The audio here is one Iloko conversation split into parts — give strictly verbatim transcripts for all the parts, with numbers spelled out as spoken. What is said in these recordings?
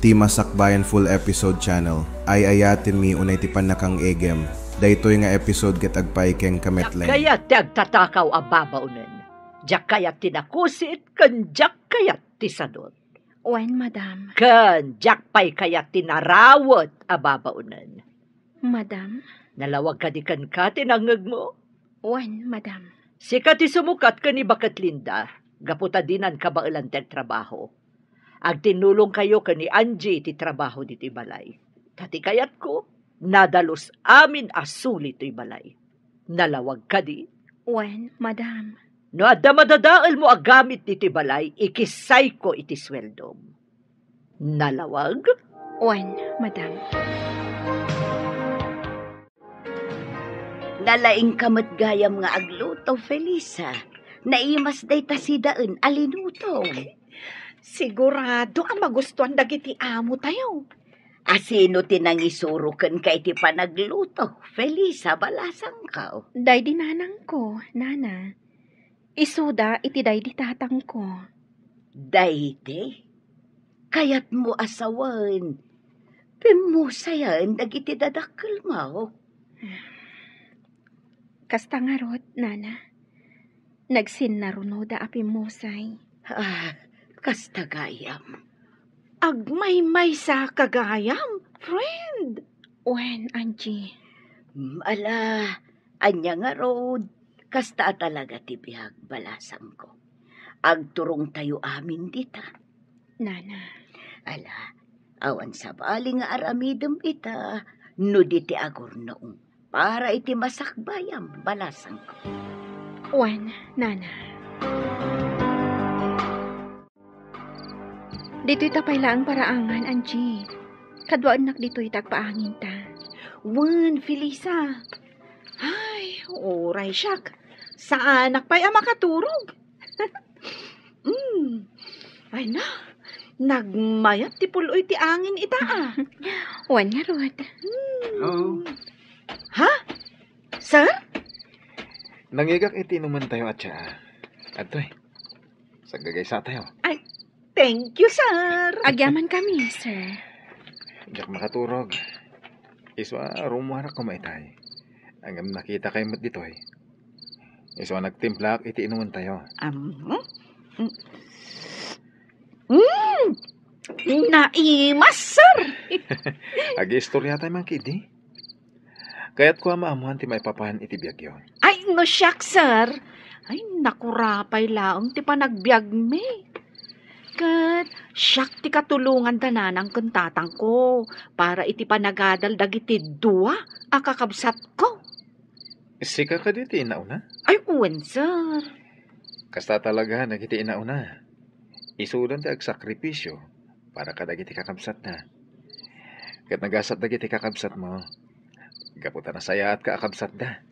Ti Masakbayan Full Episode Channel, ay-ayatenmi unay ti pannakang-egem. Daytoy nga episode ket agpaay ken kametlaeng. Diak kayat ti agtatakaw a babaonen. Diak kayat ti nakusit ken diak kayat ti sadut. Wen, madam. Ken diak pay kayat ti narawet a babaonen. Madam? Nalawag kadi kenka ti nangngegmo? Wen, madam. Sika ti sumukat ken ni Baket Linda, gapu ta dinan kabaelan ti agtrabaho. Agtinnulongkayo ken ni Angie ti trabaho ditoy balay. Ta ti kayatko, nadalus amin a suli toy balay. Nalawag kadi? Wen, madam. No adda madadaelmo a gamit ditoy balay, ikissayko iti sueldom. Nalawag? Wen, madam. Nalaingka met gayam nga agluto, Felisa. Naimas dayta sidaen a linutom. Sigurado a magustuan dagiti amo tayo. A sino ti nangisuro kenka iti panagluto, Felisa, balasangko? Daydi nanangko, nana. Isuda iti daydi tatangko. Daydi? Kayatmo a sawen, pimmusayen dagiti dadakkelmo? Kasta ngarud, nana. Nagsinnarunoda a pimmusay. Ah, kasta gayam. Agmaymaysa ka gayam, friend. Wen, Angie. Mm, ala, ania ngarud, kasta a talaga ti biag, balasangko. Agturongtayo amin dita. Nana. Ala, awan sabali nga aramidem ita, no di ti agurnong para iti masakbayam, balasangko. Wen, nana. Ditoy ta pay laeng paraangan, Angie. Kaduaennak ditoy ta agpaanginta. Wen, Felisa. Ay, uray siak. Saanak pay a makaturog. Mm. Ay na, nagmayat ti pul-oy ti angin ita, a. Wen ngarud. Mm. Hello? Ha? Sir? Nangigak iti inumantayo a tsaa. Adtoy. Saggagaysatayo. Ay, thank you, sir. Agyaman kami, sir. Diak makaturog. Isu a rumuarak koma itay. Ngem nakitakay met ditoy. Isu a nagtimplaak iti inumantayo. Um, hmm? Mm. Mm. Naimas, sir. Agiistoryatay man ketdi. Kayatko a maamuan ti maipapan iti biagyo. Ay, no siak, sir. Ay, nakurapay laeng ti panagbiagmi. Ket siak ti katulongan da nanang ken tatangko para iti panagadal dagiti dua a kakabsatko. Sika kadi ti inauna? Ay, wen, sir. Kasta talaga dagiti inauna. Isudan ti agsakripisio para kadagiti kakabsatna. Ket nagasat dagiti kakabsatmo. Gapu ta nasayaatka a kabsatda.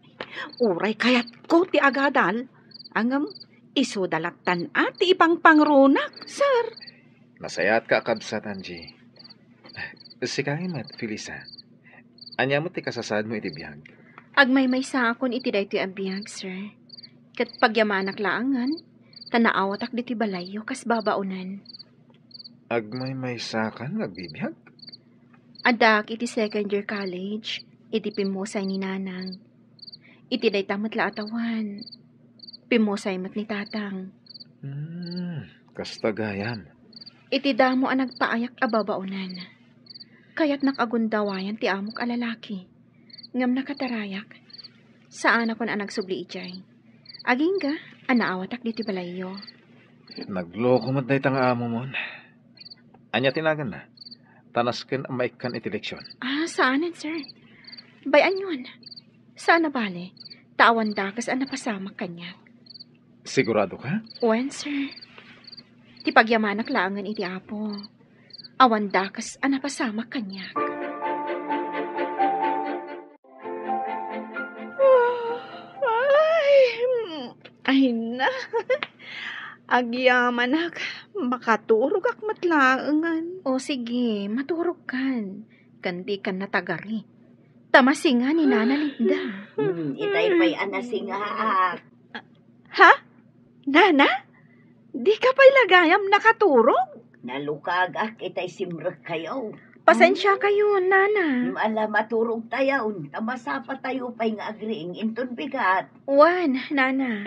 Uray kayatko ti agadal, ngem isuda lattan a ti ipangpangrunak, sir. Nasayaatka a kabsat, Angie. Sika met, Felisa. Ania met ti kasasaadmo iti biag? Agmaymaysaakon iti daytoy a biag, sir. Ket pagyamanak laengen, ta naawatak ditoy balayyo kas babaonen. Agmaymaysakan nga agbibiag? Addaak iti second year college, iti pimmusay ni Nanang. Iti dayta met la a tawen, pimmusay met ni Tatang. Hmm, kasta gayam. Iti damo a nagpaayak a babaonen, kayatnak a gundawayan ti amok a lalaki. Ngem nakatarayak, saanakon a nagsubli idiay. Agingga a naawatak ditoy balayyo. Nagloko met dayta nga amomon. Ania ti naganna? Ta nasken a maikkan iti leksion. Ah, saanen, sir. Bay-anyon. Saan a bale, ta awan dakes a napasamak kaniak. Sigurado ka? Wen, sir. Ti pagyamanak laengen iti Apo. Awan dakes a napasamak kaniak. Ay, mm, ay na. Agyamanak, makaturogak met laengen. O sige, maturogkan. Ken dikan natagari. Ta masinga ni Nana Linda. Hmm, itay pay a nasingaak. Ha? Nana? Dika pay la gayam nakaturog? Nalukagak itay simrekkayo. Pasensiakayo, Nana. Mm, ala, maturogtayon, ta masapatayo pay nga agriing inton bigat. Wen, Nana.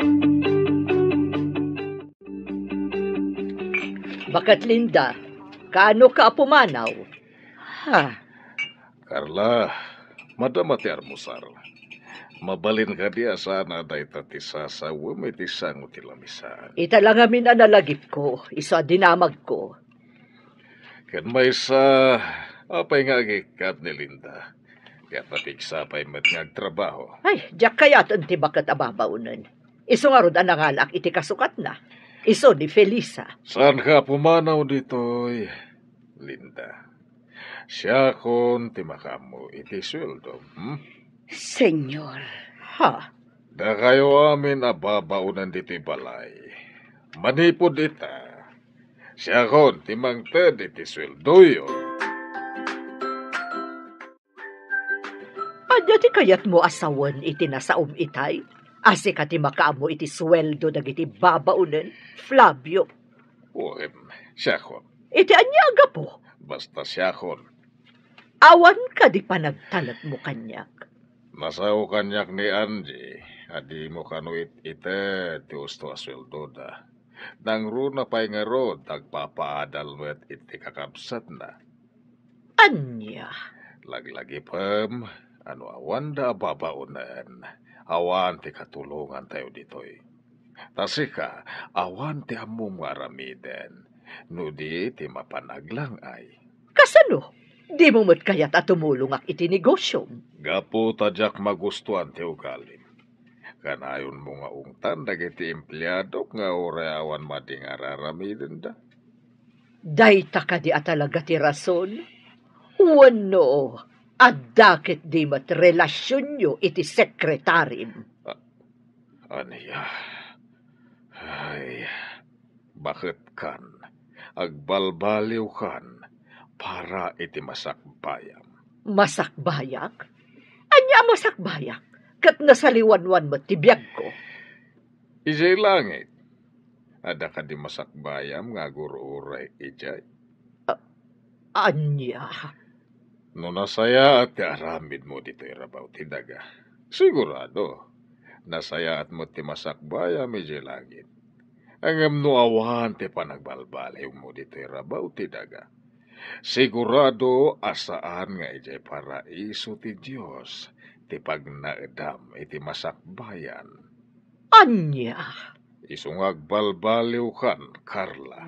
Baket Linda, kaano ka a pumanaw? Ha? Carla, madama ti almusar. Mabalin kadi a saan a dayta ti sasawem iti sango ti lamisaan? Ita la ngamin a nalagipko, isu a dinamagko. Ken maysa, apay nga agikkat ni Linda? Ket napigsa pay met nga agtrabaho. Ay, diak kayaten ti baket a babaonen. Isu ngarud a nangalaak iti kasukatna. Isu ni Felisa. Saanka a pumanaw ditoy, Linda? Siakon ti makaammo iti sueldo, hmm? Senyor. Ha? Dakayo amin a babaonen ditoy balay. Manipud ita, siakon ti mangted iti sueldoyo. Ania ti kayatmo a sawen iti nasaom itay? A sika ti makaammo iti sueldo dagiti babaonen, Flavio? Wen, siakon. Iti ania a gapu? Basta siakon. Awan kadi panagtalekmo kaniak? Nasao kaniak ni Angie a dimo kano it-ited ti usto a sueldoda. Nangruna pay ngarud agpapaadal met iti kakabsatna. Ania? Laglagipem a no awanda a babaonen, awan ti katulongantayo ditoy. Ta sika, awan ti ammom nga aramiden, no di ti mapan aglang-ay. Kasano? Dimo met kayat a tumulongak iti negosiom? Gapu ta diak magustuan ti ugalim. Kanayonmo nga ungtan dagiti empleadok nga uray awan madi nga ar-aramidenda. Dayta kadi a talaga ti rason? Wenno, adda ketdi met relasionyo iti sekretarim? A-, ania? Ay, baketkan, agbalbaliwkan para iti masakbayam. Masakbayak? Ania a masakbayak? Ket nasaliwanwan met ti biagko. Idiay langit, adda kadi masakbayam nga agur-uray idiay? A-, ania? No nasayaat ti aramidmo ditoy rabaw ti daga, sigurado, nasayaat met ti masakbayam idiay langit. Ngem no awan ti panagbalbaliwmo ditoy rabaw ti daga, sigurado a saan nga idiay paraiso ti Dios ti pagnaedam iti masakbayan. Ania? Isu nga agbalbaliwkan, Carla.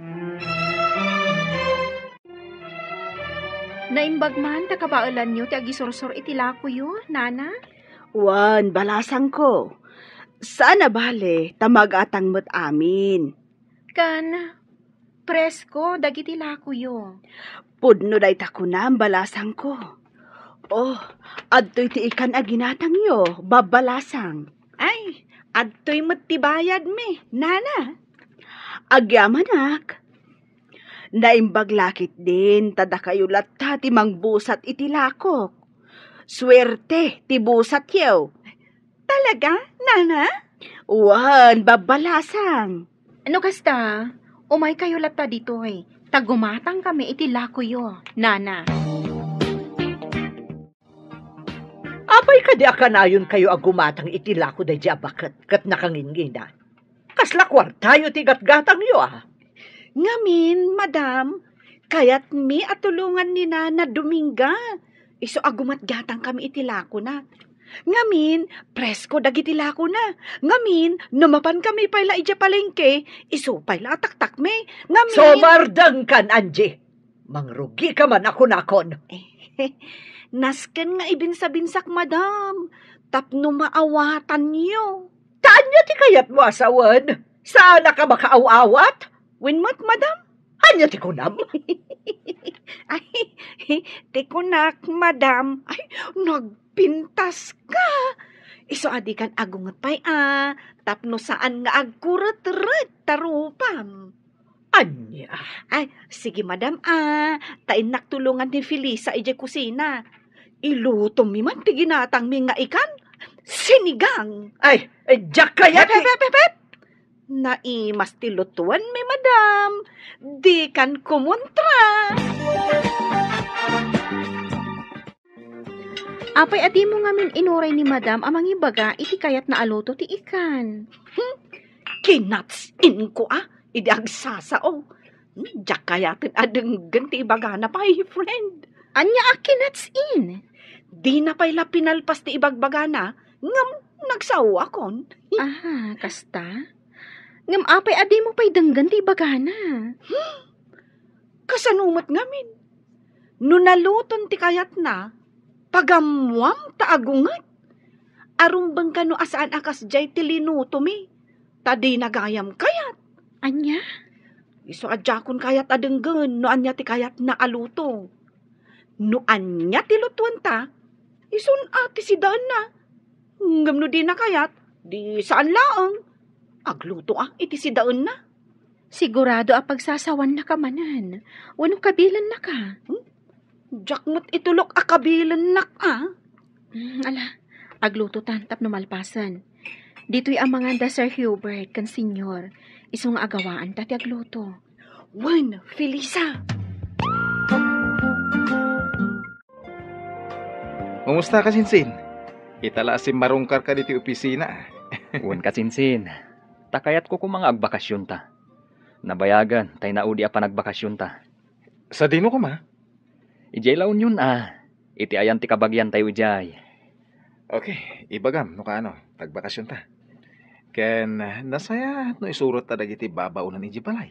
Naimbag man ta kabaelanyo ti agisursor iti lakoyo, Nana? Wen, balasangko. Saan a bale, ta magatang met amin. Kan, presko dagiti lakoyo. Pudno dayta kunam, balasangko. Oh, adtoy ti ikan a ginatangyo, babbalasang. Ay, adtoy met ti bayadmi, Nana. Agyamanak. Naimbag la ketdin ta dakayo latta ti mangbusat iti lakok. Suerte ti busatyo. Talaga, Nana? Wen, babbalasang. No kasta, umaykayo latta ditoy, ta gumatangkami iti lakoyo, Nana. Apay kadi a kanayonkayo a gumatang iti lako daydi a baket ket nakangingina? Kasla kuartayo ti gatgatangyo, a? Ngamin, madam, kayatmi a tulongan ni Nana Dominga. Isu a gumatgatangkami iti lakona. Ngamin, presko dagiti lakona. Ngamin, no mapankami pay la idiay palengke, isu pay la a taktakmi. Ngamin— Sumardengkan, Angie! Mangrugika man a kunakon. Nasken nga ibinsabinsak, madam, tapno maawatanyo. Ta ania ti kayatmo a sawen? Saanak a makaaw-awat? Wen met, madam. Ania ti kunam? Ay, ti kunak, madam. Ay, nagpintaska. Isu a dikan agunget pay a, tapno saan nga agkuretret ta rupam. Ania? Ay, sige, madam, a. Ta innak tulongan ni Felisa idiay kusina. Ilutomi man ti ginatangmi nga ikan. Sinigang. Ay, ay, diak kayat— Pep, pep, pep, pep, pep. Naimas ti lutuenmi, madam. Dikan kumontra. Apay a dimo ngamin inuray ni madam a mangibaga iti kayatna a luto ti ikan? Hmm? Kinatsin ko a, idi agsasao. Hmm, diak kayaten a denggen ti ibagana pay, friend. Ania a kinatsin? Dina pay la pinalpas ti ibagbagana, ngem nagsaoakon. Aha, kasta? Ngem apay a dimo pay denggen ti ibagana? Hmm? Kasano met ngamin? No naluton ti kayatna, pagammuam ta agunget. Arumbeng kano a saan a kasdiay ti linutomi, ta dina gayam kayat. Ania? Isu a diakon kayat a denggen no ania ti kayatna a luto. No ania ti lutuenta, isun a ti sidaenna. Ngem no dina kayat, di saan laeng. Agluto a iti sidaenna. Sigurado a pagsasawannaka manen, wenno kabilennaka? Hmm? Diak met itulok a kabilennak a. Hmm, ala, aglutotan tapno malpasen. Ditoy a manganda Sir Hubert ken Senyor, isu nga agawaanta ti agluto. Wen, Felisa. Kumusta, Kasinsin? Ita la a simmarungkarka ditoy opisina. Wen, Kasinsin. Ta kayatko koma nga agbakasionta. Nabayagen tay naudi a panagbakasionta. Sadino koma? Idiay La Union a, iti ayan ti kabagiantayo idiay. Okay, ibagam no kaano, ta agbakasionta. Ken, ah, nasayaat no isurotta dagiti babaonen idiay balay.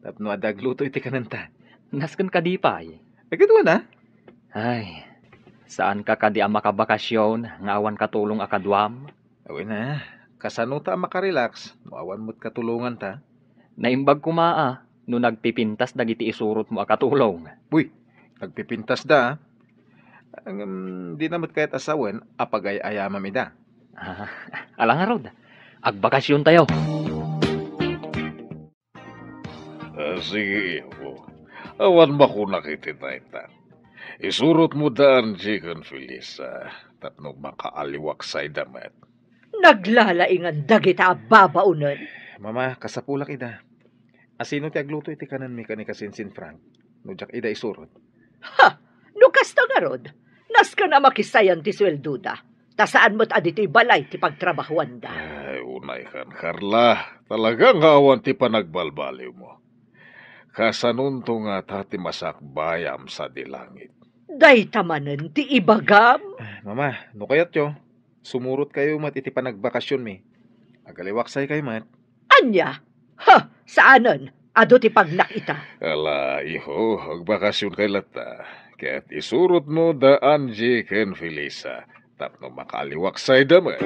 Tapno adda agluto iti kanenta. Nasken kadi pay? Aggaduan a? Ay, saanka kadi a makabakasion nga awan katulong a kaduam? Wen a, kasanota a makarelax no awan met katulonganta? Naimbag koma a no nagpipintas dagiti isurotmo a katulong. Uy, nagpipintasda a. Ngem, dina met kayat a sawen a pagay-ayamam ida. Ah, ala ngarud, agbakasiontayo. Ah, sige, iho. Awan makunak iti dayta. Isurotmo da Angie ken Felisa tapno makaaliwaksayda met. Naglalaingan dagita a babaonen. Mama, kasapulak ida. Asino ti agluto iti kanenmi ken ni Kasinsin Frank no diak ida isurot? Ha! No kasta ngarud, nasken a makisayan ti sueldoda, ta saan met a ditoy balay ti pagtrabahuanda. Ay, unaykan, Carla. Talaga nga awan ti panagbalbaliwmo. Kasanonto ngata ti masakbayam sadi langit? Dayta manen ti ibagam? Ah, Mama, no kayatyo, sumurotkayo met iti panagbakasionmi. Agaliwaksaykayo met. Ania? Ha! Saanen. Adu ti pagnak ita. Ala, iho, agbakasionkay latta. Ket isurotmo da Angie ken Felisa tapno makaaliwaksayda met.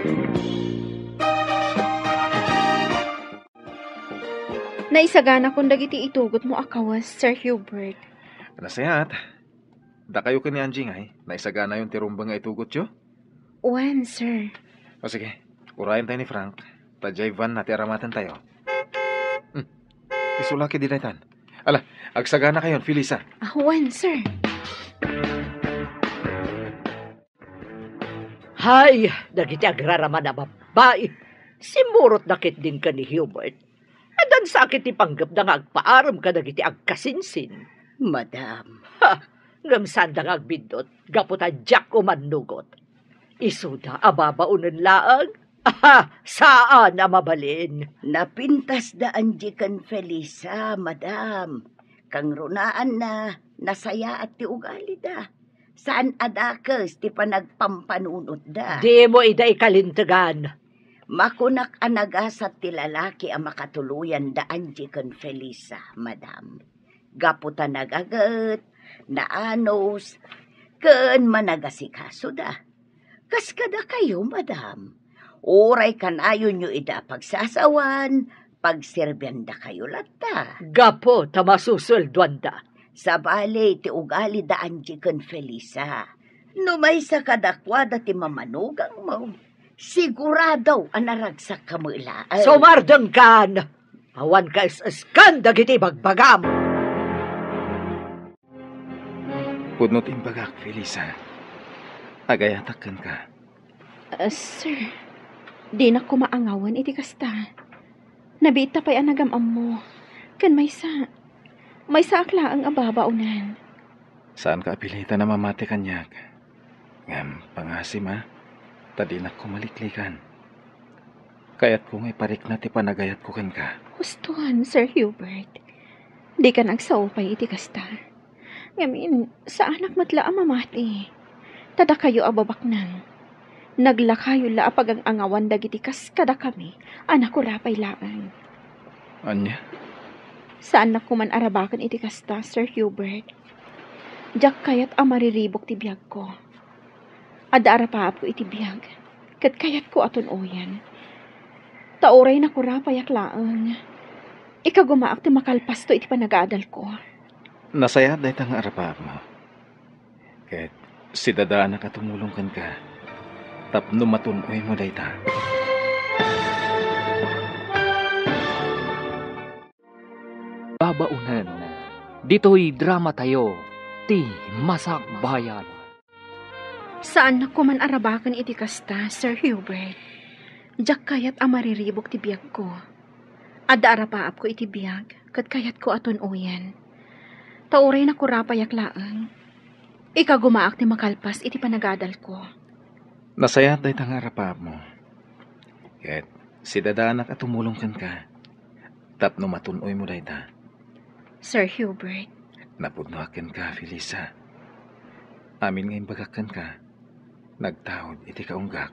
Naisaganakon dagiti itugotmo a kawes, Sir Hubert. Nasayaat. Dakayo ken ni Angie ngay, naisaganayon ti rumbeng nga itugotyo? Wen, sir. O sige, urayen tayo ni Frank. Ta diay van na ti aramatentayo. Hmm. Isulaki di daytan. Ala, agsagana kayon, Felisa. Ah, wen, sir. Hay, dagiti agraraman a babbai. Simmurotda ketdin ken ni Hubert. Addan sa ket ti panggepda nga agpaarem kadagiti agkasinsin. Madam. Ha! Ngem saanda nga agbiddut, gapu ta diak umannugot. Isuda a babaonen laeng? Aha! Saan a mabalin. Napintasda Angie ken Felisa, madam. Kangrunaanna, nasayaat ti ugalida. Saan a dakes ti panagpampanunotda. Dimo ida ikalintegan. Makunak a nagasat ti lalaki a makatuloyan da Angie ken Felisa, madam. Gapu ta nagaget, naanus, ken managasikasoda. Kas kadakayo, madam, uray kanayonyo ida a pagsasawan, pagserbiandakayo latta. Gapu ta masusueldoanda. Sabali ti ugali da Angie ken Felisa. No maysa kadakuada ti mamanugangmo, sigurado a naragsak ka met laeng. Sumardengkan! Awan ka es-eskan dagiti ibagbagam! Pudno ti imbagak, Felisa. Agayatak kenka. Ah, sir, dinak koma angawen iti kasta. Nabiit ta pay a nagam-ammo. Ken maysa, maysaak laeng a babaonen. Saanka a pilitan a mamati kaniak. Ngem pangasim a, ta dinak ko maliklikan. Kayatko nga iparikna ti panagayatko kenka. Huston, Sir Hubert. Dikan agsao pay iti kasta. Ngamin, saanak met la a mamati. Ta dakayo a babaknang, naglakayo la a pagang-angawan dagiti kas kadakami a nakurapay laeng. Ania? Saannak koman a rabaken iti kasta, Sir Hubert. Diak kayat a mariribuk ti biagko. Adda arapaapko iti biag, ket kayatko a tun-oyen. Ta uray nakurapayak laeng, ikagumaak ti makalpasto iti panagadalko. Nasayaat dayta nga arapaapmo. Ket sidadaanak a tumulong kenka tapno matun-oymo dayta. Babaonen, ditoy dramatayo, ti Masakbayan. Saannak koman a rabaken iti kasta, Sir Hubert. Diak kayat a mariribuk ti biagko. Adda arapaapko iti biag, ket kayatko a tun-oyen. Ta uray nakurapayak laeng, ikagumaak ti makalpas iti panagadalko. Nasayaat dayta nga arapaapmo. Ket sidadaanak a tumulong kenka tapno matun-oymo dayta. Sir Hubert. Napudnoak kenka, Felisa. Amin nga imbagak kenka, nagtaud iti kaunggak.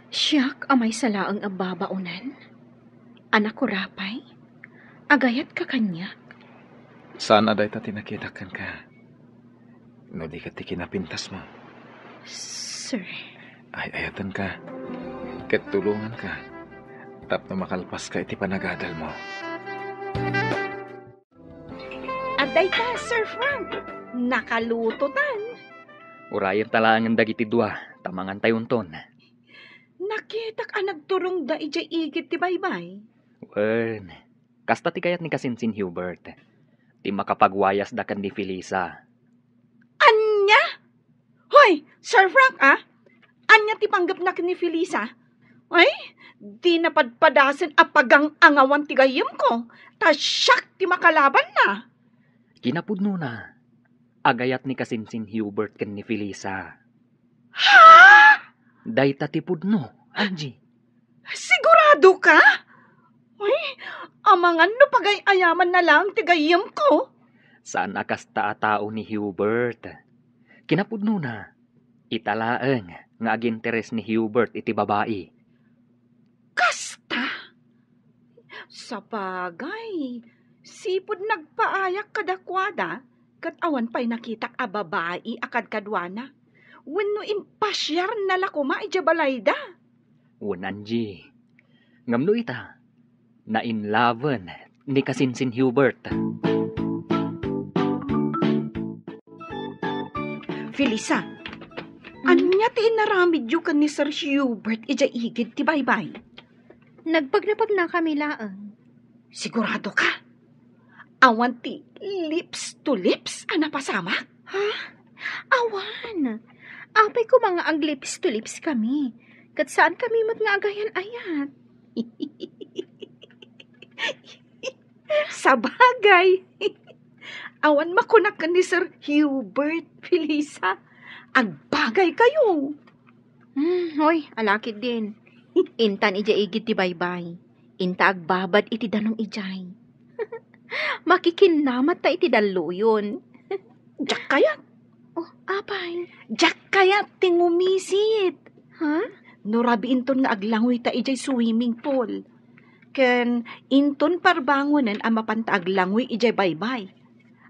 Siak a maysa laeng a babaonen? A nakurapay? Agayatka kaniak? Saan a dayta ti nakitak kenka. No di ket ti kinapintasmo. Sir. Ay-ayatenka, ket tulonganka, tapno makalpaska iti panagadalmo. Adda ita, Sir Frank. Nakalutotan. Urayenta laengen dagiti dua, ta mangantayonton. Nakitak a nagturongda idiay igid ti baybay. Wen, kasta ti kayat ni Kasinsin Hubert. Ti makapagwayasda ken ni Felisa. Ania? Hoy, Sir Frank, ah? Ania ti panggepna ken ni Felisa? Ay, di napadpadasen a pagang-angawan ti gayyemko, ta siak ti makalabanna. Kinapudnona, agayat ni Kasinsin Hubert ken ni Felisa. Ha? Dayta ti pudno, Angie. Sigurado ka? Uy, amangan no pagay-ayamanna laeng ti gayyemko. Saan a kasta a tao ni Hubert. Kinapudnona, ita laeng nga aginteres ni Hubert iti babai. Kasta? Sapagay, sipud nagpaayak kadakuada, ket awan pay nakitak a babai a kadkaduana. Wenno impasiarna la koma idiay balayda. Wen, Angie. Ngem no ita, nainlaven ni Kasinsin Hubert. Felisa, ania ti inaramidyo ken ni Sir Hubert idiay igid ti baybay? Nagpagnapagnakami laeng. Sigurado ka? Awan ti lips to lips a napasamak? Ha? Awan. Apay koma nga ag-lips to lips kami. Ket saan kami met nga agayan-ayat. Sabagay. Awan makunak ken ni Sir Hubert, Felisa. Agbagay kayo. Hmm, hoy, alakid din. Intan idiay igid ti baybay. Inta agbabad iti danum idiay. Makikinnamat ta iti dalluyon. Diak kayat. Oh, apay? Diak kayat ti ngumisit. Ha? No rabii inton nga aglangoy ta idiay swimming pool. Ken inton parbangonen a mapanta aglangoy idiay baybay.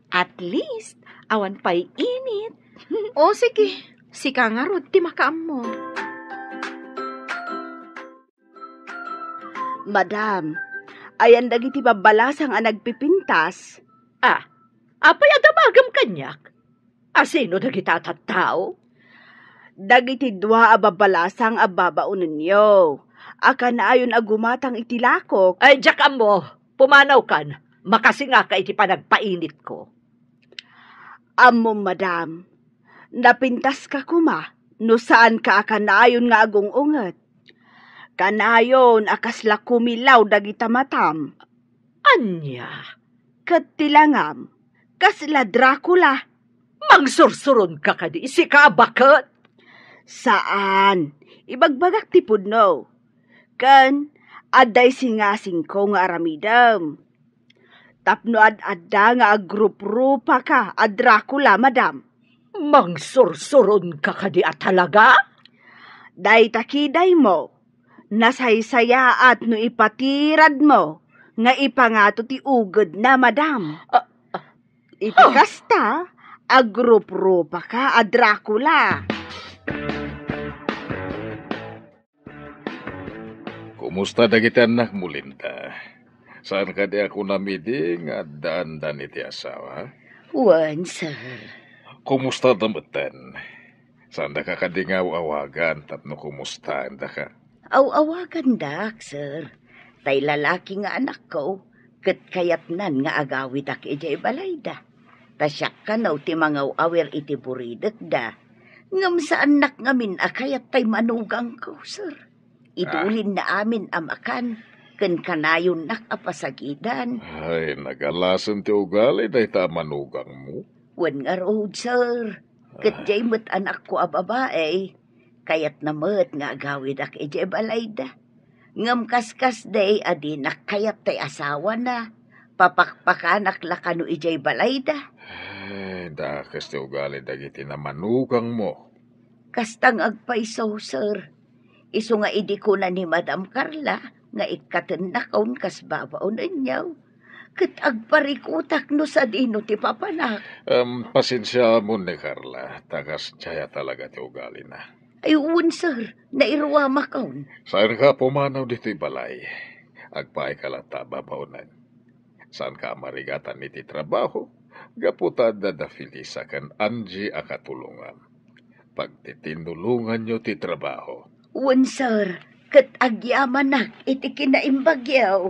At least, awan pay init. O, sige. Sika ngarud ti makaammo. Madam, ayan dagiti babbalasang a nagpipintas? Ah, apay a damagem kaniak? A sino dagita a tattao? Dagiti dua a babbalasang a babaonenyo a kanayon a gumatang iti lakok. Ay, diak ammo. Pumanawkan. Makasingaka iti panagpainitko. Ammom, madam, napintaska koma no saanka a kanayon nga agung-unget. Kanayon a kasla kumilaw dagita matam. Ania? Ket ti langam, kasla Dracula. Mangsursuron ka kadi, sika a baket? Saan. Ibagbagak ti pudno. Ken adda isingasingko nga aramidem. Tapno ad-adda nga agruprupa ka a Dracula, madam. Mangsursuron ka kadi a talaga? Dayta kidaymo, nasaysayaat no ipatiradmo nga ipangato ti ugedna, madam. Ah, ah. Iti Ah. kasta, agruprupa ka a Dracula. Kumusta dagiti annakmo, Linda? Saan kadi a kunam idi nga addaandan iti asawa? Wen, sir. Kumusta da metten? Saandaka kadi nga aw-awagan tapno kumustaendaka? Aw-awagandak, sir. Tay lalaki nga anakko, ket kayatnan nga agawidak idiay balayda. Ta siak kano ti mangaw-awir iti buridekda. Ngem saannak ngamin a kayat tay manugangko, sir. Idulinna amin a makan, ken kanayonnak a pasagidan. Ay, nagalasen ti ugali dayta a manugangmo. Wen ngarud, sir. Ket Ah. diay met anakko a babai, kayatna met nga agawidak idiay balayda. Ngem kaskasdi a dinak kayat tay asawana, papakpakanak la kano idiay balayda. Ay, dakes ti ugali dagiti namanugangmo. Kasta nga agpayso, sir. Isu nga idi kuna ni Madam Carla nga ikkatennakon kas babaonenyo, ket agparikutak no sadino ti papanak. Em, pasensiaamon ni Carla, ta kasdiay a talaga ti ugalina. Ay, wen, sir, nairuamakon. Saanka a pumanaw ditoy balay. Agpaayka latta a babaonen. Saanka a marigatan iti trabaho, gapu ta adda da Felisa ken Angie a katulongam. Pagtitinnulonganyo ti trabaho. Wen, sir, ket agyamanak iti kinaimbagyo.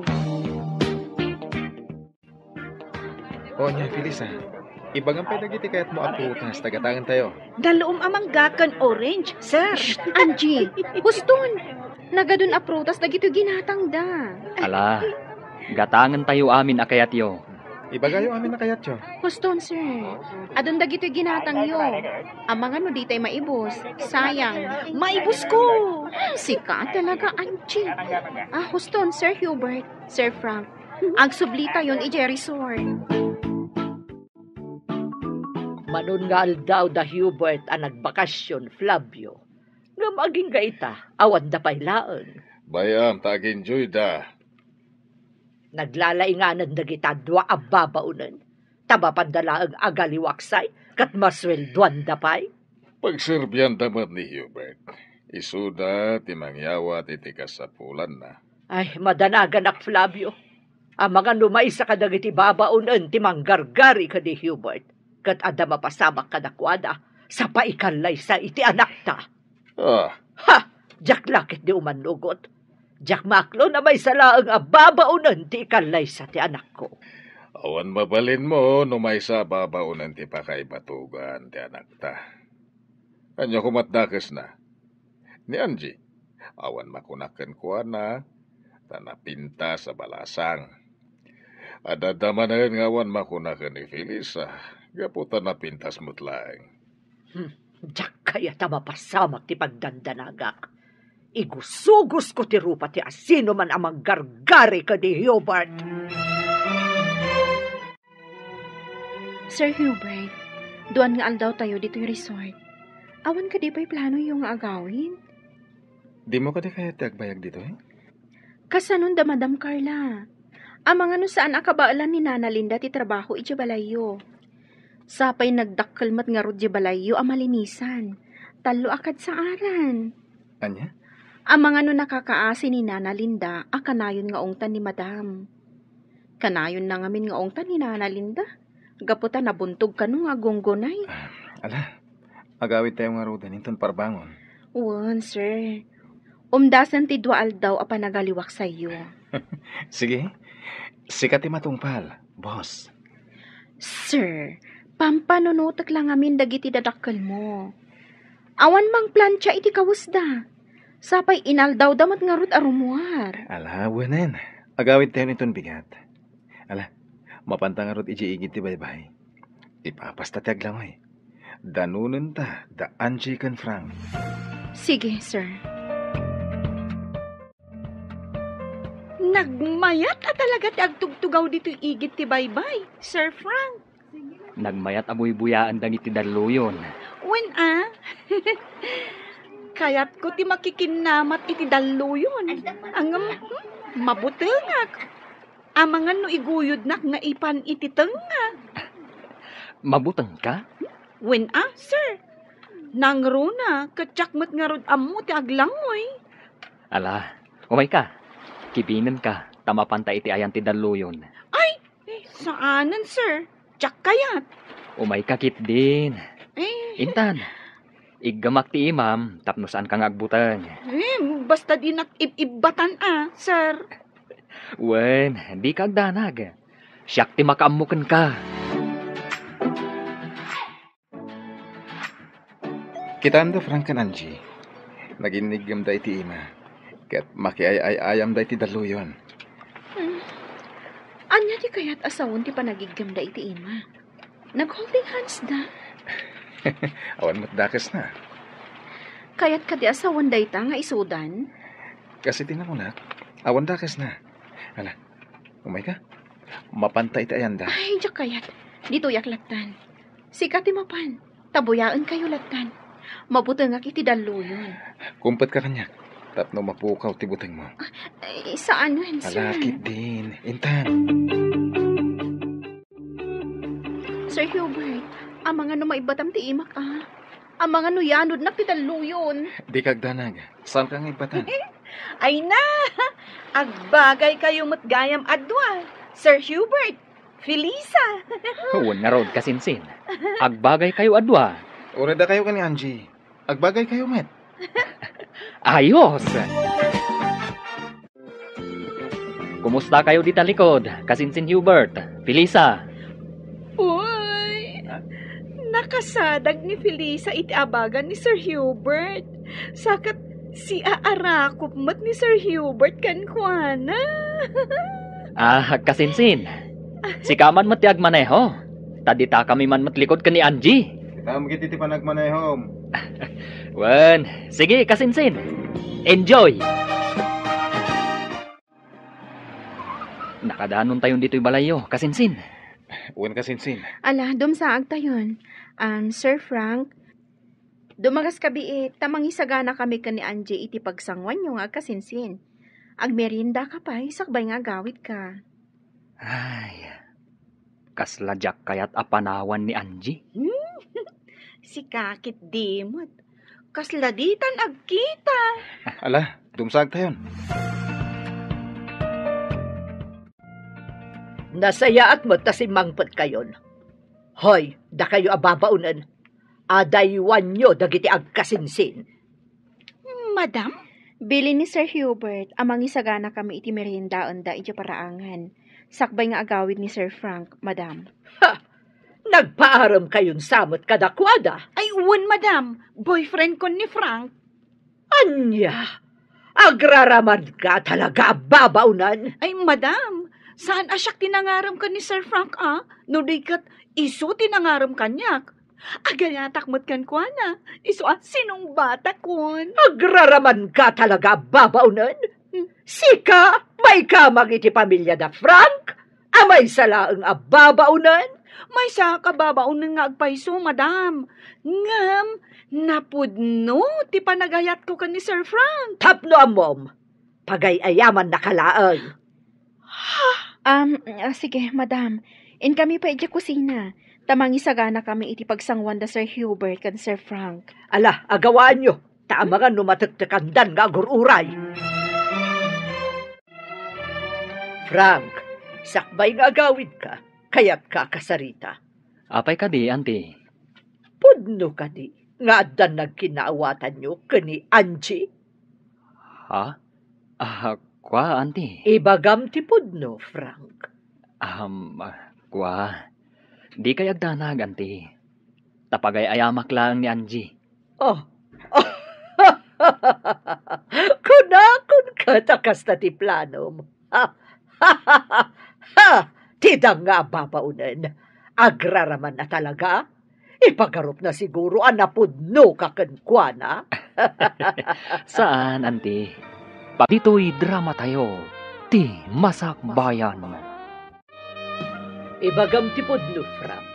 O, ania, Felisa, ibagam pay dagiti kayatmo a prutas ta gatangentayo. Dalom a mangga ken orange, sir. Shh, Angie, huston. Nagadun a prutas dagitoy ginatangda. Ala, gatangentayo amin a kayatyo. Ibagayo amin a kayatyo. Huston, sir. Adun dagitoy ginatangyo. Amangan no ditay maibus. Sayang. Maibusko! Hmm, sika talaga, Angie. Ah, huston, Sir Hubert, Sir Frank. Agsublitayon idiay resort. Manon nga aldaw da Hubert a nagbakasyon, Flavio. Ngem agingga ita, awanda pay laeng. Bay-am ta ag-enjoyda. Naglalainganan dagita dua a babaonen, ta mapanda laeng agaliwaksay, ket masueldoanda pay. Pagserbianda met ni Hubert. Isuda ti mangyawat iti kasapulanna. Ay, madanaganak, Flavio. Amangan no maysa kadagiti babaonen ti manggargari ken ni Hubert, ket adda mapasamak kadakuada, sa paikallaysa iti anakta. Ah. Ha! Diak la ketdi umannugot. Diak maaklon a maysa laeng a babaonen ti ikallaysa ti anakko. Awan mabalinmo no maysa a babaonen ti pakaibatugan ti anakta. Ania komat dakesna? Ni Angie, awan makunak kenkuana, ta napintas a balasang. Adda manen nga awan makunak ken ni Felisa, gapu ta napintas met laeng. Hmm, diak kayat a mapasamak ti pagdandanagak. Igusugosko ti rupa ti asinoman a manggargari ken ni Hubert. Sir Hubert, duan nga aldawtayo ditoy resort. Awan kadi pay planoyo nga agawid? Dimo kadi kayat ti agbayag ditoy? Kasanon da Madam Carla? Amangan no saan a kabaelan ni Nana Linda ti trabaho idiay balayyo. Sapay nagdakkel met ngarud diay balayyo a malinisan. Tallo a kadsaaran. Ania? Amangan no nakakaasi ni Nana Linda a kanayon nga ungtan ni Madam. Kanayonna ngamin nga ungtan ni Nana Linda. Gapu ta nabuntog kano nga agunggunay. Ah, ala, agawidtayo ngaruden inton parbangon. Wen, sir. Umdasen ti dua aldaw a panagaliwaksayyo. Sige, sika ti matungpal, boss. Sir, pampanunotek la ngamin dagiti dadakkelmo. Awan mangplancha iti kawesda. Sapay inaldawda met ngarud a rummuar. Ala, wenen. Agawidtayon inton bigat. Ala, mapanta ngarud idiay igid ti baybay. Ipapasta ti aglangoy. Danonenta da Angie ken Frank. Sige, sir. Nagmayat a talaga ti agtugtugaw ditoy igid ti baybay, Sir Frank. Nagmayat a buybuyaen dagiti dalluyon. Wen a? Kayatko ti makikinnamat iti dalluyon. Ngem, hmm, mabutengak. Amangan no iguyodnak nga ipan iti tengnga. Mabutengka? Wen a, sir. Nangruna, ket siak met ngarud ammo ti aglangoy. Ala, umayka. Kibinenka, ta mapanta iti ayan ti dalluyon. Ay, saanen, sir. Siak kayat. Umayka ketdin. Eh. Intan, iggemak ti imam tapno saanka nga agbuteng. Eh, basta dinak ib-ibbatan a, sir. Wen, dika agdanag. Siak ti makaammo kenka. Kitaem da Frank ken Angie. Naginnigemda iti ima. Ket makiay-ay-ayamda iti dalluyon. Hmm. Ania ti kayat a sawen ti panagiggemda iti ima? Nag-holding hands da. Awan met dakesna. Kayat kadi a sawen dayta nga isudan? Kas iti nakunak, awan dakesna. Ala, umayka. Mapanta iti ayanda. Ay, diak kayat. Ditoyak lattan. Sika ti mapan. Ta buyaenkayo lattan. Mabutengak iti dalluyon. Kumpetka kaniak tapno mapukaw ti butengmo. Ay, saan, Wenson? Ala, ketdin. Intan. Sir Hubert, amangan no maibbatam ti imak, a. Amangan no yanodnak ti dalluyon. Dika agdanag. Saanka nga ibbatan? Ay na! Agbagaykayo met gayam a dua, Sir Hubert, Felisa. Wen ngarud, kasinsin. Agbagaykayo a dua. Uray dakayo ken ni Angie. Agbagaykayo met. Ayos! Kumustakayo dita likod, kasinsin Hubert, Felisa? Uy, nakasadag ni Felisa iti abagan ni Sir Hubert. Sa ket siaarakop met ni Sir Hubert kenkuana. Ah, kasinsin. Sika man met ti agmaneho. Ta ditakami man met likod ken ni Angie. Ditaem ketdi ti panagmanehom. Wen, sige, kasinsin. Enjoy! Nakadanontayon ditoy balayyo, kasinsin. Wen, kasinsin. Ala, dumsaagtayon. Um, Sir Frank, dumagas kabiit, ta mangisaganakami ken ni Angie iti pagsanguanyo nga agkasinsin. Agmeriendaka pay, sakbay nga agawidka. Ay, kasla diak kayat a panawan ni Angie. Hmm? Sika ketdi met. Kasla ditan agkita. Ala, dumsaagtayon. Nasayaat met ta simmangpetkayon. Hoy, dakayo a babaonen, adaywanyo dagiti agkasinsin. Madam? Bilin ni Sir Hubert a mangisaganakami iti meriendaenda idiay paraangan, sakbay nga agawid ni Sir Frank, madam. Ha! Nagpaaremkayon sa met kadakuada? Ay, wen, madam. Boyfriendkon ni Frank. Ania? Agraramanka talaga a babaonen? Ay, madam, saan a siak ti nangarem ken ni Sir Frank, a? No di ket isu ti nangarem kaniak. Agayatak met kenkuana, isu a sinungbatakon. Agraramanka talaga a babaonen? Hmm. Sika, maikamang iti pamiliada Frank? A maysa laeng a babaonen? Maysaak a babaonen nga agpayso, madam. Ngem, napudno ti panagayatko ken ni Sir Frank. Tapno ammom, pagay-ayamannaka laeng. Ha? Um, ah, sige, madam. Inkami pay idiay kusina. Ta mangisaganakami iti pagsanguan da Sir Hubert ken Sir Frank. Ala, agawaanyo. Ta amangan no matektekandan nga agur-uray. Frank, sakbay nga agawidka, kayatka a kasarita? Apay kadi, Auntie? Pudno kadi nga addan nagkinnaawatanyo ken ni Angie? Ha? Ah, kua, Auntie? Ibagam ti pudno, Frank. Um, ah, kua, dikay agdanag, Auntie. Ta pagay-ayamak laeng ni Angie. Oh. Kunakon ket a kasta ti planom. Ha! Ti danga a babaonen, agraraman a talaga? Ipagarupna siguro a napudnoka kenkuana. Saan, Auntie. Ditoy dramatayo, ti Masakbayan. Ibagam ti pudno, Frank.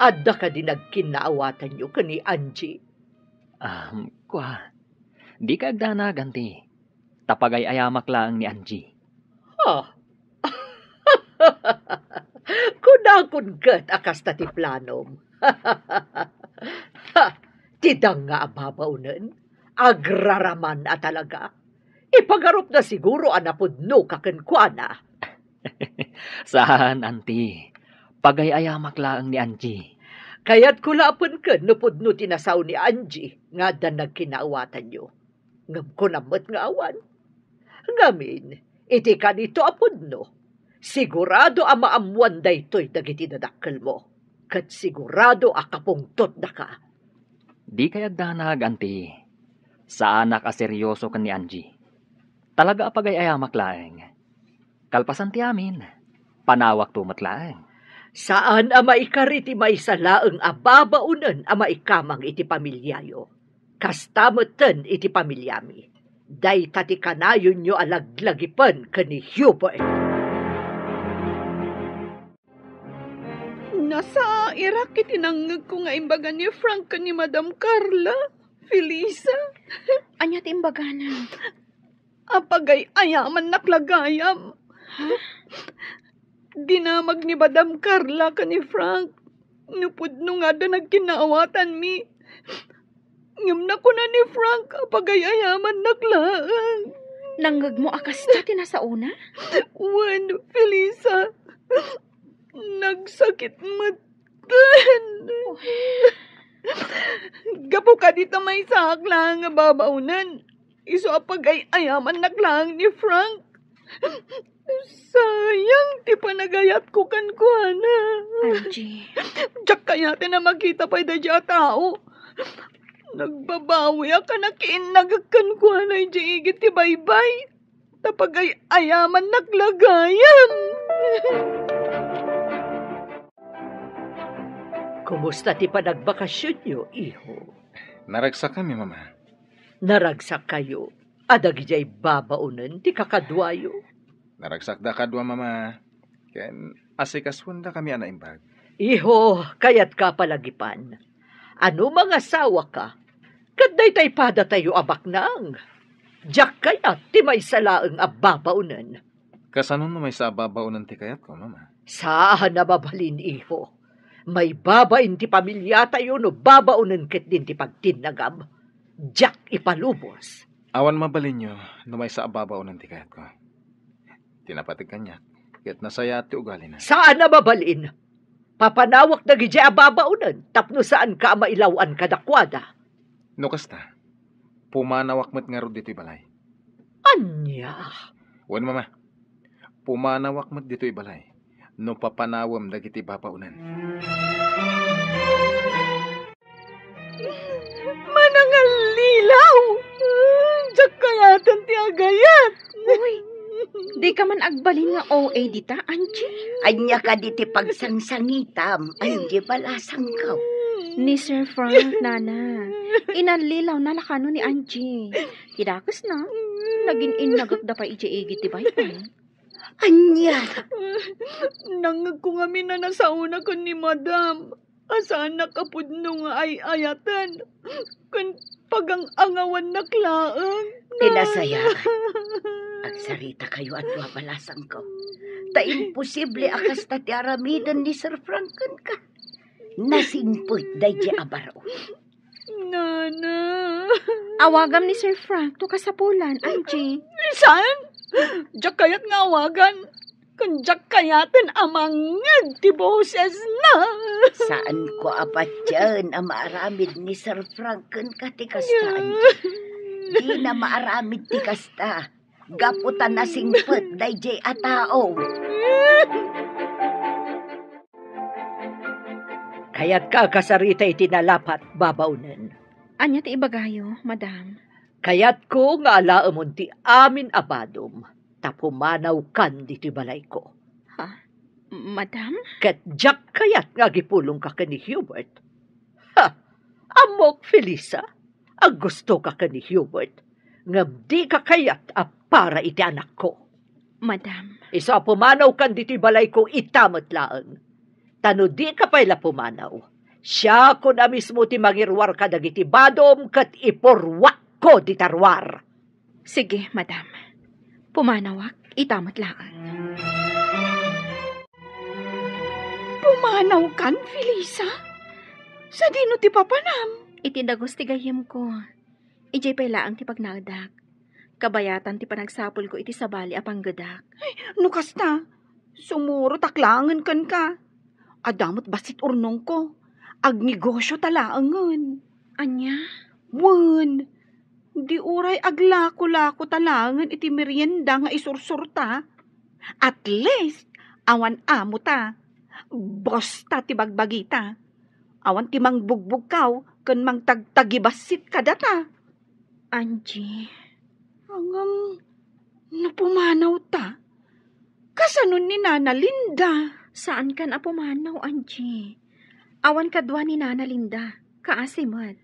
Adda kadi nagkinnaawatanyo ken ni Angie? Ah, kua, dika agdanag, Auntie. Ta pagay-ayamak laeng ni Angie. Ha? Kunakon ket a kasta ti planom. Ha, ti danga a babaonen, agraraman a talaga. Ipagarupna siguro a napudnoka kenkuana. Saan, Auntie. Pagay-ayamak laeng ni Angie. Kayatko la a penken no pudno ti nasao ni Angie nga addan nagkinnaawatanyo. Ngem kunam met nga awan. Ngamin, iti kanito a pudno, sigurado a maammoan daytoy dagiti dadakkelmo, ket sigurado a kapungtotdaka. Dikay agdanag, Auntie. Saanak a serioso ken ni Angie. Talaga a pagay-ayamak laeng. Kalpasan ti amin, panawakto met laeng. Saan a maikari ti maysa laeng a babaonen a maikamang iti pamiliayo. Kasta metten iti pamiliami. Dayta ti kanayonyo a laglagipen ken ni Hubert. Nasairak iti nangngegko nga imbaga ni Frank ken ni Madam Carla, Felisa. Ania ti imbagana? Apagay-ayamannak la gayam. Ha? Dinamag ni Madam Carla ken ni Frank no pudno nga adda nagkinnaawatanmi. Ngem nakuna ni Frank a pagay-ayamannak laeng. Nangngegmo a kasta ti nasaona? Wen, Felisa. Nagsakit metten. Oh. Gapu kadi ta maysaak laeng nga babaonen. Isu a pagay-ayamannak laeng ni Frank. Sayang ti panagayatko kenkuana. Angie. Diak kayaten a makita pay daydiay a tao. Nagbabawiak a nakiinnagek kenkuana idiay igid ti baybay. Ta pagay-ayamannak la gayam. Kumusta ti panagbakasionyo, iho? Naragsakami, Mama. Naragsakkayo a dagidiay babaonen ti kakaduayo? Naragsakda kadua, Mama, ken asikasuendakami a naimbag. Iho, kayatka a palagipan. A no mangasawaka, ket daytay padatayo a baknang. Diak kayat ti maysa laeng a babaonen. Kasano no maysa a babaonen ti kayatko, Mama? Saan a mabalin, iho. Maibabain ti pamiliatayo no babaonen ketdin ti pagtinnagam. Diak ipalubos. Awan mabalinyo no maysa a babaonen ti kayatko. Ti napateg kaniak, ket nasayaat ti ugalina. Saan a mabalin. Papanawak dagidiay a babaonen tapno saanka a mailaw-an kadakuada. No kasta, pumanawak met ngarud ditoy balay. Ania? Wen, Mama. Pumanawak met ditoy balay no papanawem dagiti babaonen. Manangallilaw! Diak kayaten ti agayat! Uy, dika man agbalin nga O A dita, Angie? Ania kadi ti pagsangsangitam, Angie Balasangko? Ni Sir Frank, Nana. Inallilawna la kano ni Angie. Ti dakesna, nagin-innagekda pay idiay igid ti baybay. Ania? Nangngegko ngamin a nasaona ken ni Madam. A saannak a pudno nga ay-ayaten ken pagang-angawannak laeng. Ti nasayaat, agsaritakayo a dua, Balasangko. Ta imposible a kasta ti aramiden ni Sir Frank kenka. Nasingpet daydiay a baro. Nana. Awagam ni Sir Frank, to kasapulan, Angie. Saan? Diak kayat nga awagan. Ken diak kayaten a mangngeg ti bosesna. Saanko a patien a maaramid ni Sir Frank kenka ti kasta, Angie. Dina maaramid ti kasta. Gapu ta nasingpet daydiay a tao. Kayatka a kasarita iti nalapat, babaonen. Ania ti ibagayo, Madam? Kayatko nga alaemon ti amin a badom ta pumanawkan ditoy balayko. Ha? Madam? Ket diak kayat nga agipulongka ken ni Hubert. Ha! Ammok, Felisa, a gustoka ken ni Hubert, ngem dika kayat a para iti anakko. Madam. Isu a pumanawkan ditoy balayko ita met laeng. Ta no dika pay la pumanaw, siakon a mismo ti mangiruar kadagiti badom ket ipurruakko dita ruar. Sige, madam. Pumanawak ita met laeng. Pumanawkan, Felisa? Sadino ti papanam? Iti dagus ti gayyemko. Idiay pay laeng ti pagnaedak. Kabayatan ti panagsapulko iti sabali a panggedak. Ay, no kasta, sumurotak laengen kenka. Adda met bassit urnongko. Agnegosio ta laengen. Ania? Wen, di uray aglako-lako ta laengen iti merienda nga isursurta. At least, awan amo ta. Boss ta ti bagbagita. Awan ti mangbugbugkaw ken mangtagtagibassit kadata. Angie. Ngem, no pumanawta, kasano ni Nana Linda? Saankan a pumanaw, Angie. Awan kadua ni Nana Linda. Kaasi met.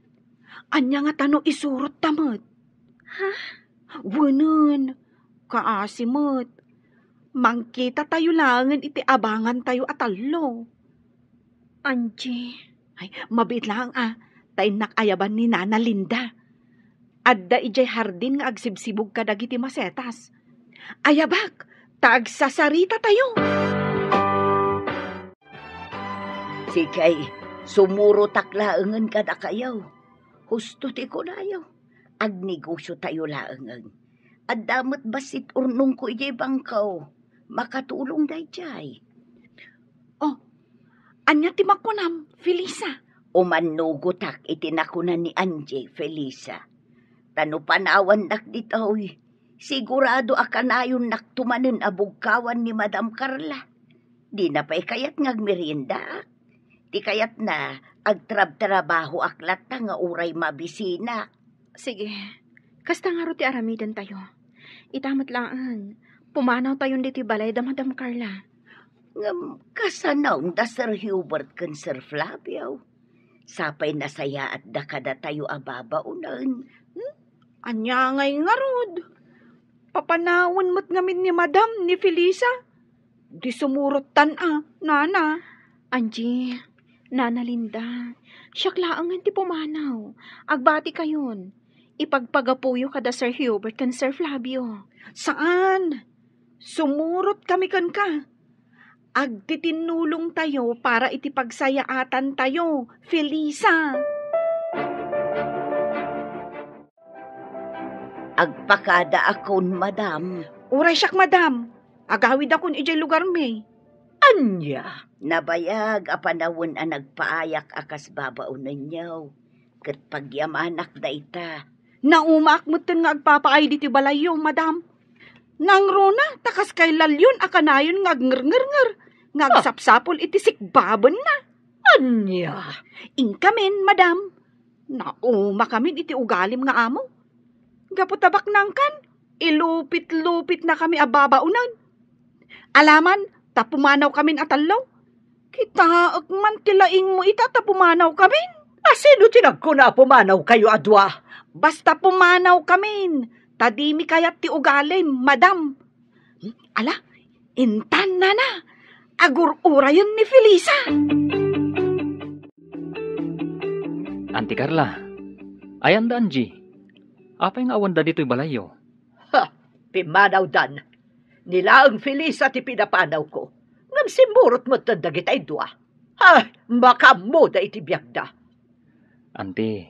Ania ngata no isurotta met? Ha? Wenen, kaasi met. Mangkitatayo laengen iti abangantayo a tallo. Angie. Ay, mabiit laeng a, ta innak ayaban ni Nana Linda. Adda idiay hardin nga agsibsibug kadagiti masetas. Ayabak, ta agsasaritatayo. Sige, sumurotak laengen kadakayo. Husto ti kunayo. Agnegosiotayo laengen. Adda met bassit urnongko idiay bangko. Makatulong daydiay. Oh, ania ti makunam, Felisa? Umannugotak iti nakuna ni Angie, Felisa. Ta no panawannak ditoy, sigurado a kanayonnakto manen a bugkawan ni Madam Carla. Dina pay kayat nga agmeriendaak. Ti kayatna, agtrabtrabahoak latta nga uray mabisinak. Sige. Kasta ngarud ti aramidentayo. Ita met laeng, pumanawtayon ditoy balay da Madam Carla. Ngem kasano da Sir Hubert ken Sir Flavio? Sapay nasayaatda kadatayo a babaonen. Hmm? Ania ngay ngarud? Papanawen met ngamin ni Madam ni Felisa? Di sumurottan a, Nana. Angie, Nana Linda, siak laengen ti pumanaw. Agbatikayon. Ipagpagapuyo kada Sir Hubert ken Sir Flavio. Saan? Sumurot kami kenka. Agtitinnulongtayo para iti pagsayaatantayo, Felisa. Agpakadaakon, madam. Uray siak, madam. Agawidakon idiay lugarmi. Ania? Nabayag a panawen a nagpaayak a kas babaonenyo. Ket pagyamanak dayta. Naumaak metten nga agpapaay ditoy balayyo, madam. Nangruna, ta kas kay Lalyon a kanayon nga agngernger, nga Ah. agsapsapul iti sikbabenna. Ania? Inkamin, madam. Naumakamin iti ugalim nga amo. Gapu ta baknangkan, ilupit-lupitnakami a babaonen. Alaman, ta pumanawkamin a tallo. Kitaek man ti laingmo ita ta pumanawkamin. A sino ti nagkuna a pumanawkayo a dua? Basta pumanawkamin, ta dimi kayat ti ugalim, madam. Hmm, ala, intan, nana, agur-urayen ni Felisa. Anti Carla, ayan da Angie? Apay nga awanda ditoy balayyo? Ha! Pimmanawdan. Ni laeng Felisa ti pinapanawko. Ngem simmurot metten dagitay dua. Ha! Makaammoda iti biagda. Anti,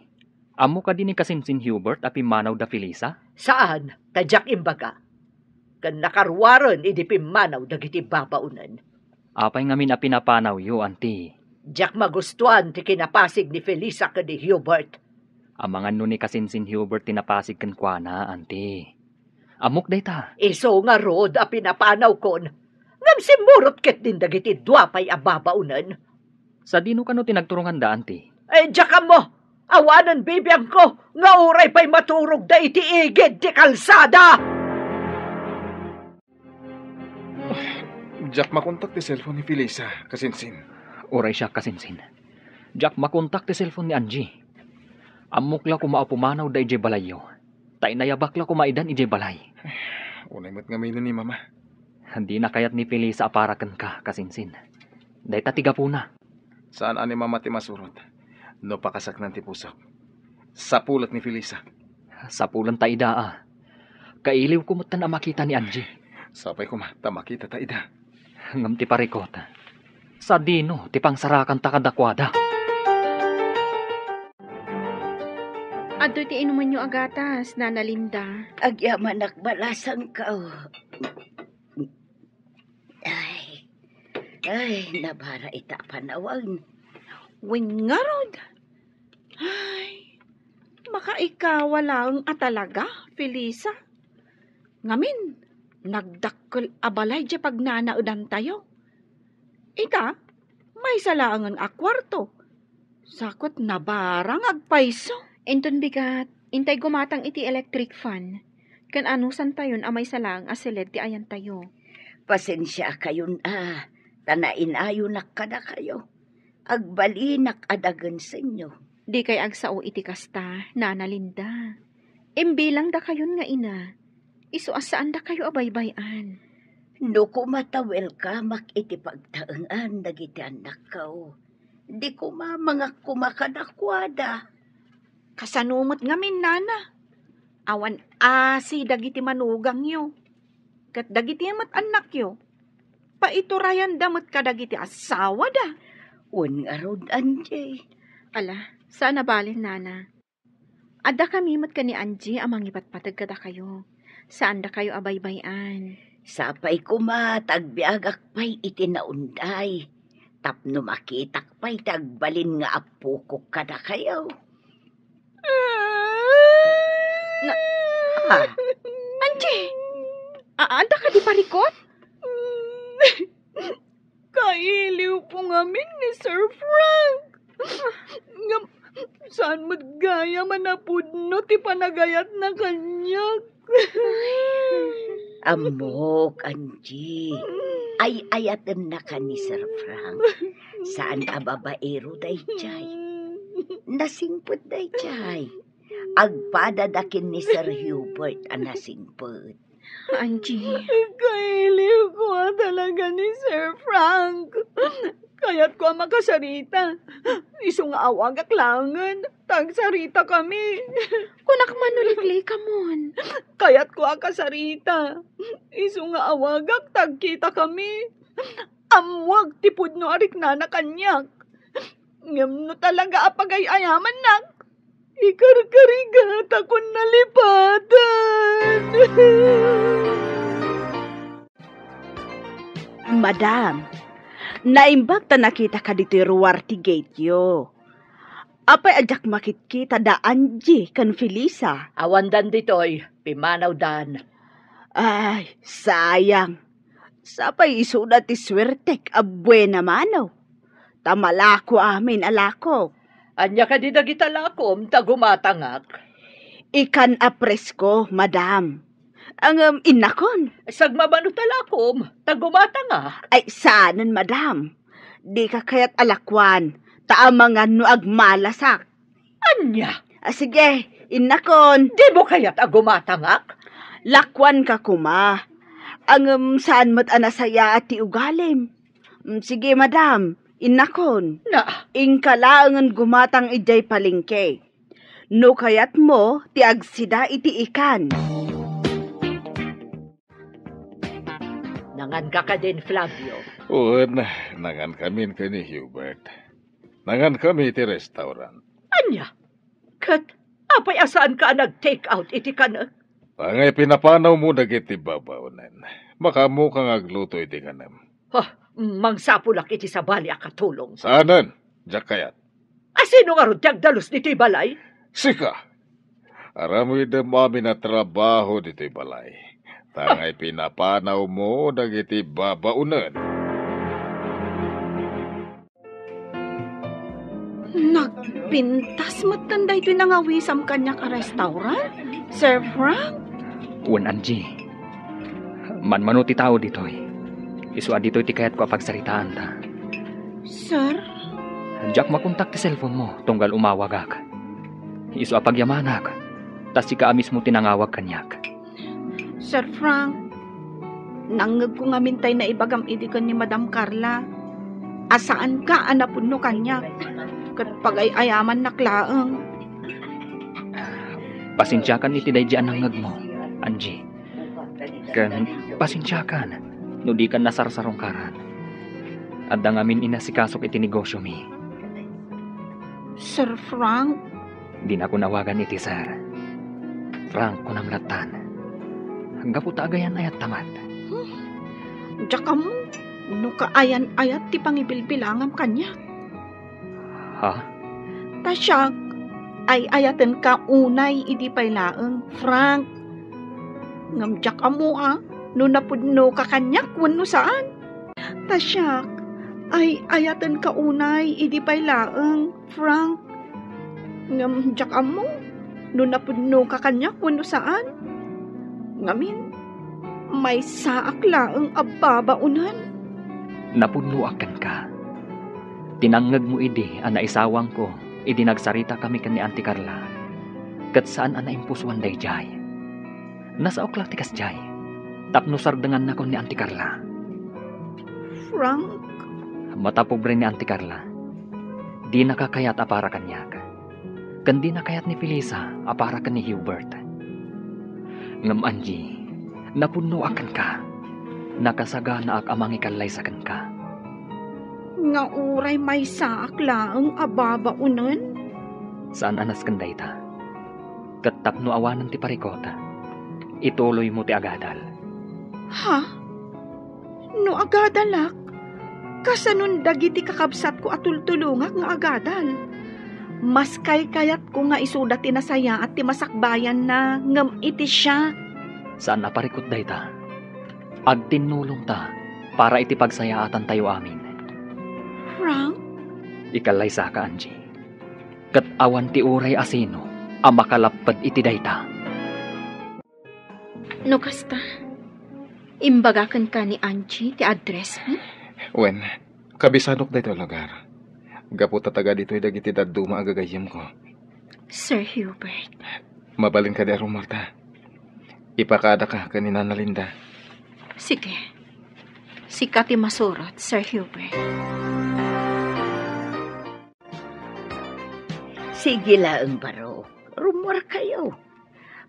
ammo kadi ni Kasinsin Hubert a pimmanaw da Felisa? Saan, ta diak imbaga. Ken nakaruaren idi pimmanaw dagiti babaonen. Apay ngamin a pinapanawyo, anti? Diak magustuan ti kinapasig ni Felisa ken ni Hubert. Amangan no ni Kasinsin Hubert ti napasig kenkuana, anti. Ammok dayta. Isu ngarud a pinapanawkon. Ngem simmurot ketdin dagiti dua pay a babaonen. Sadino kano ti nagturonganda, anti? Eh, diak ammo. Awanen bibiangko nga uray pay maturogda iti igid ti kalsada. Diak makontak ti cellphone ni Felisa, kasinsin. Uray siak, kasinsin. Diak makontak ti cellphone ni Angie. Ammok la koma a pumanawda idiay balayyo. Ta inayabak la koma idan idiay balay. Unay met ngamin ni Mama. Dina kayat ni Felisa a para kenka, kasinsin. Dayta ti gapuna. Saan a ni Mama ti masurot no pakasaknan ti pusok? Sapulat ni Felisa. Sapulanta ida a. Kailiwko metten a makita ni Angie. Sapay koma ta makitata ida. Ngem ti parikot, sadino ti pangsarakanta kadakuada? Adtoy ti inumenyo a gatas, Nana Linda. Agyamanak balasangko. Ay, ay, nabara ita a panawen. Wen ngarud. Ay, makaikawa laeng a talaga, Felisa. Ngamin, nagdakkel a balay diay pagnanaedantayo. Ita, maysa laengen a kuarto. Sa ket nabara nga agpayso. Inton bigat, intay gumatang iti electric fan, ken anusantayon a maysa laeng a siled ti ayantayo. Pasensiakayon a, ta nainayonak kadakayo. Agbalinak a dagensenyo. Dikay agsao iti kasta, Nana Linda. Imbilangdakayon nga ina, isu a saandakayo a baybay-an. No koma ta welcomeak iti pagtaengan dagiti annakko, di koma mangakuma kadakuada. Kasano met ngamin, Nana? Awan asi dagiti manugangyo. Ket dagiti met annakyo, paiturayanda met kadagiti asawada. Wen ngarud, Angie. Ala, saan a bale, Nana. Addakami met ken ni Angie a mangipatpateg kadakayo. Saandakayo a baybay-an. Sapay koma ta agbiagak pay iti naunday tapno makitak pay ti agbalin nga appokok kadakayo. Na, ah. Angie! A-, adda kadi parikot? Kailiwko ngamin ni Sir Frank. Ngem saan met gayam a napudno ti panagayatna kaniak. Ammok, Angie. Ay-ayatennaka ni Sir Frank. Saan a babaero daydiay. Nasingpet daydiay. Agpadada ken ni Sir Hubert a nasingpet. Angie. Kailiwko a talaga ni Sir Frank. Kayatko a makasarita. Isu nga awagak laengen ta agsaritakami. Kunak man no liklikamon. Kayatko a kasarita. Isu nga awagak ta agkitakami. Ammoak ti pudno a riknana kaniak. Ngem no talaga a pagay-ayamannak, ikarkarigatakon nalipatan. Madam, naimbag ta nakitaka ditoy ruar ti gate-yo. Apay a diak makitkita da Angie ken Felisa? Awandan ditoy, pimmanawdan. Ay, sayang. Sapay isuda ti suertek a buena mano. Ta malako amin a lakok. Ania kadi dagita lakom ta gumatangak? Ikan a presko, madam. Ngem innakon. Sagmamano ta lakom ta gumatangak. Ay, saanen, madam. Dika kayat a lakuan, ta amangan no agmalasak. Ania? Ah, sige, innakon. Dimo kayat a gumatangak? Lakuanka koma. Ngem saan met a nasayaat ti ugalim. Mm, sige, madam, innakon. Na? Inka laengen gumatang idiay palengke. No kayatmo ti agsida iti ikan. Nanganka kadin, Flavio? Wen, nangankamin ken ni Hubert. Nangankami iti restaurant. Ania? Ket apay a saanka a nag-take out iti kanek? Angay pinapanawmo dagiti babaonen. Makaammoka nga agluto iti kanem. Ha, mangsapulak iti sabali a katulong. Saanen, diak kayat. A sino ngarud ti agdalus ditoy balay? Sika. Aramidem amin a trabaho ditoy balay. Ta angay pinapanawmo dagiti babaonen. Nag- Pintas metten daytoy nangawisam kaniak a restaurant, Sir Frank? Wen, Angie. Manmano ti tao ditoy. Isu a ditoy ti kayatko a pagsaritaanta. Sir? Diak makontak ti cellphone mo tunggal umawagak. Isu a pagyamanak, ta sika a mismo ti nangawag kaniak. Sir Frank, nangngegko ngamin tay naibagam idi ken ni Madam Carla a saanka a napudno kaniak, ket pagay-ayamannak laeng. Pasensiakan iti daydi a nangngegmo, Angie. Ken pasensiakan no dikan nasarsarungkaran. Adda ngamin inasikasok iti negosyomi. Sir Frank? Dinako nawagan iti sir. Frank, kunam lattan. Gapu ta agayan-ayatta met. Hmm. Diak ammo no kaayan-ayat ti pangibilbilangam kaniak. Ha? Ta siak, ay-ayatenka unay idi pay laeng, Frank. Ngem diak ammo a no napudnoka kaniak wenno saan. Ta siak, ay-ayatenka unay idi pay laeng, Frank. Ngem diak ammo no napudnoka kaniak wenno saan. Ngamin, maysaak laeng a babaonen. Napudnoak kenka. Ti nangngegmo idi a naisawangko idi nagsaritakami ken ni Auntie Carla, ket saan a naimpusoan daydiay. Nasaok la ti kasdiay, tapno sardengannakon ni Auntie Carla. Frank? Matapobre ni Auntie Carla. Dinaka kayat a para kaniak. Ken dina kayat ni Felisa a para ken ni Hubert. Ngem Angie, napudnoak kenka. Nakasaganaak a mangikallaysa kenka. Nga uray maysaak laeng a babaonen? Saan a nasken dayta. Ket tapno awanen ti parikut, ituloymo ti agadal. Ha? No agadalak, kasanon dagiti kakabsatko a tultulongak nga agadal? Mas kaykayatko nga isuda ti nasayaat ti masakbayanna ngem iti siak. Saan a parikut dayta. Agtinnulongta para iti pagsayaatantayo amin. Frank? Ikallaysaka, Angie. Ket awan ti uray a sino a makalapped iti dayta. No kasta, imbagakenka ni Angie ti addressmi? Wen, kabisanok daytoy a lugar. Gapu ta taga ditoy dagiti dadduma a gagayyemko. Sir Hubert. Mabalin kadi a rummuarta? Ipakaadaka ken ni Nana Linda. Sige. Sika ti masurot, Sir Hubert. Sige laeng, barok. Rummuarkayo.